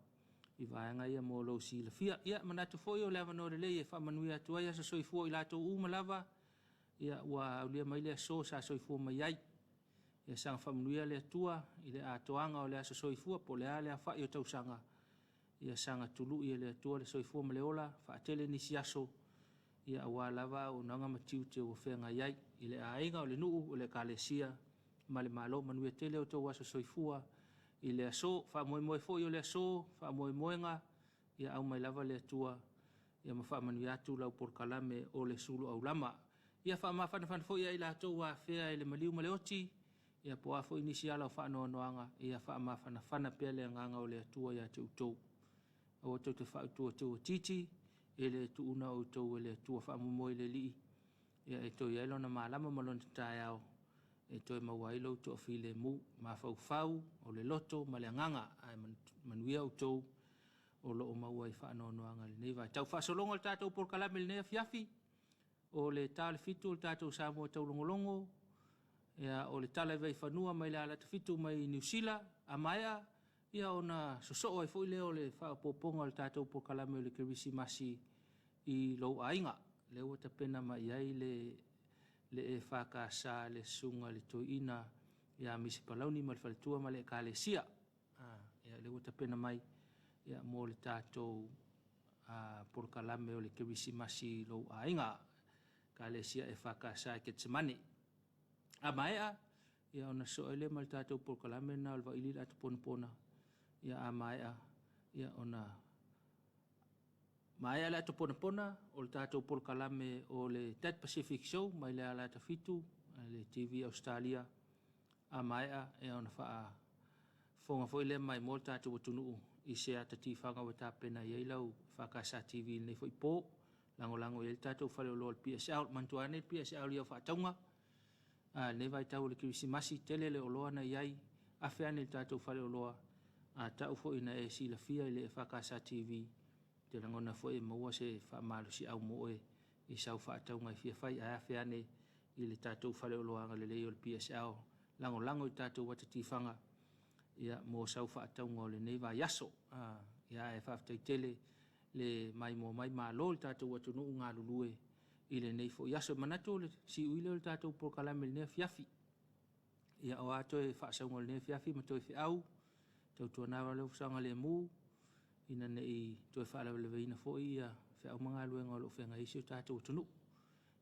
i vaega ia mo lou silafia. Ia, manatu foi o le avanoa lelei e faamanuia atu ai aso soifua o i latou uma lava, ia, ua aulia mai le aso sa soifua mai ai. Ia saga faamanuia le Atua i le atoaga o le aso soifua, po o le a le aofai o tausaga, ia saga tului e le Atua le soifua ma le ola, faatele nisi aso, ia aua lava auaunaga ma tiute ua feagai ai i le aiga, o le nuu, o le ekalesia ma le Malo. Manuia tele outou aso soifua i le aso. Faamoemoe foi o le aso, faamoemoega, ia aumai lava le Atua ia ma faamanuia atu lau polokalame o le sulu aulama. Ia faamafanafana foi ia i latou ua afea e le maliu ma le oti, ia po o a foi nisi ala o faanoanoaga, ia faamafanafana pea le agaga o le Atua ia te outou. Aua tou te faautuatuatiti, e le tuuna outou e le Atua faamoemoe i le Alii, ia e toe i ai lona malama ma lona taeao, e toe maua ai lou toafilemu, mafaufau o le loto ma le agaga, ae manuia outou o lo o maua i faanoanoaga i lenei vaitau. Faasologa o le tatou polokalame i lenei afiafi, o le ta o le fitu o le tatou Samoa taulogologo, ia, o le tala i Vaifanua mai le Alata Fitu mai Niu Sila, a maea, ia ona sosoo ai foi lea o le faaopoopoga o le tatou polokalame o le Kerisimasi i lou aiga, lea ua tapena mai i ai le le EFKS le Susuga i le Toeaina ia Misi Palauni ma le faletua ma le Ekalesia. Ia lea ua tapena mai ia mo le tatou polokalame o le Kerisimasi i lou aiga, Ekalesia EFKS i Ketsemane. A maea, ia ona sosoo ai lea ma le tatou polokalame lena o le Vaili i le Ata Ponapona. Ia a maea, ia ona maea le ato ponapona o le tatou polokalame o le That Pacific Show mai le Alata Fitu le TV Australia. A maea, ia ona faafofoga foi lea mai mo le tatou atunuu i se ata tifaga ua tapena i ai lau EFKS TV i lenei foi po. Lagolago i ai le tatou faleoloa o le PSL. Manatua ane le PSL i au faatauga. A lenei vaitau o le Kerisimasi, tele le oloa na i ai, afe ane i le tatou faleoloa, a tau foi ina e silafia i le EFKS TV, ou te lagona foi e maua se faamalosiau mo oe i sau faatauga e fia fai, ae afe ane i le tatou faleoloa agalelei o le PSL, lagolago i tatou ata tifaga ia mo sau faatauga o lenei vaiaso. Ia ae faafetai tele le maimoa mai, malo le tatou atunuu galulue i lenei foi aso. E manatu o le siui lea o le tatou polokalame i lenei afiafi. Ia o a toe faasauga o lenei afiafi ma toe feau, tautuana lou saogalemu, ina ne i toe faalavelaveina foi ia feau ma galuega o lo o feagai ai si o tatou atunuu.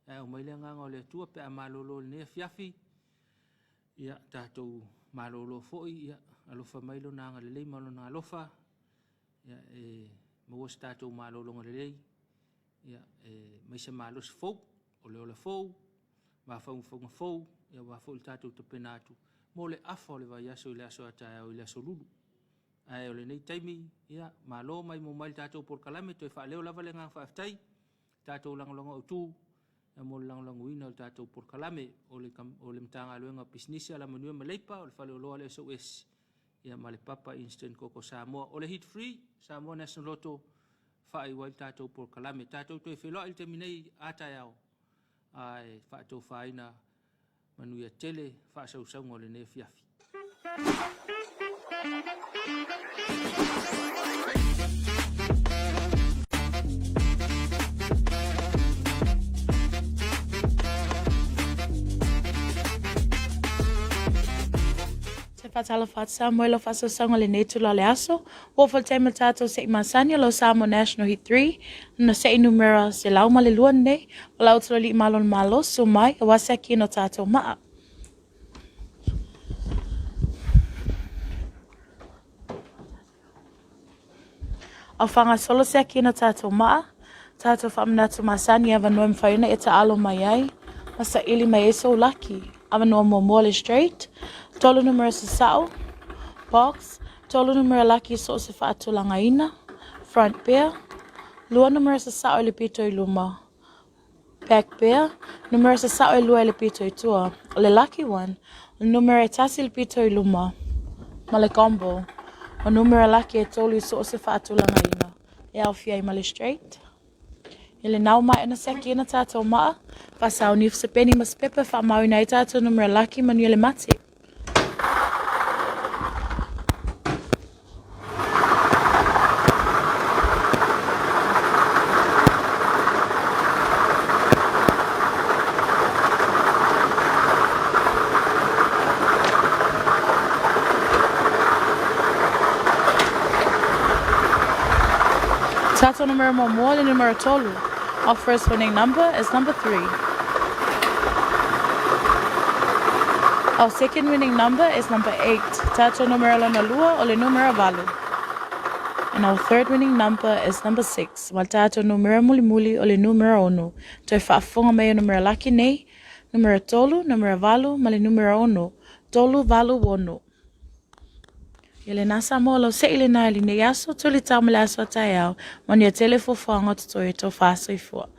Ae aumai le agaga o le Atua pe a malolo i lenei afiafi, ia tatou malolo foi, ia alofa mai Lona agalelei ma Lona alofa, ia e maua se tatou malologa lelei, ia e mai se malosi fou, o le ola fou, mafaufauga fou, ia aua foi le tatou tapena atu mo le afa o le vaiaso i le aso a taeao i le aso Lulu. Ae o lenei taimi, ia, malo maimoa mai i le tatou polokalame, toe faaleo lava le agaga faafetai, tatou lagolago autu mo le lagolagoina o le tatou polokalame o le, o le Matagaluega o Pisinisi, Alamanuia ma Leipa, o le Faleoloa le SOS, ia ma le Papa Instant Koko Samoa. O le Heat Free, Samoa National Lotto, faaiu ai le tatou polokalame. Tatou toe feiloai i le taimi nei a taeao, ae faatofaina manuia tele faasausauga o lenei afiafi. Te whātalofa atu Samoa i lau whaasausauga lenei itula o le aso. Ua oo foi le taimi o le tatou se'i masani o lau Samoa National Heat 3, na se'i numera 102 lenei, o lau atu alii malo le malo, susu mai, aua se akina o tatou maa. Au whangasolo se akina tatou maa, tatou whaamanatu masani avanoa e mafai ona e taalo mai ai, ma saili mai ai sou laki. Avanoa muamua le straight, tolu numera sasao, box, tolu numera laki i so o se faatulagaina, front pair, lua numera sasao i le pito i luma, Back pair, numera sasao e lua i le pito i tua. O le lucky one, o le numera e tasi i le pito i luma, ma le combo. O numera laki e tolu i so o se faatulagaina, e aofia ai ma le straight. I le nao mai ona siaki ina tātou maa, whasaoni se peni ma se pepa e whaamauina ai tātou numera laki manuia le mate. Tātou numera muamua le numera tolu. Our first winning number is number 3. Our second winning number is number 8. Tātou numera lona lua o le numera valu. And our third winning number is number 6. Ma le tātou numera mulimuli o le numera ono. Toe faafofoga mai o numera laki nei, numera tolu, numera valu, ma le numera ono. Tolu, valu, ono. Ia lena Samoa lau se'i lena i lenei aso, tuli tau ma le aso a taeao, manuia tele fuafuaga o totoe o tau faasoifua.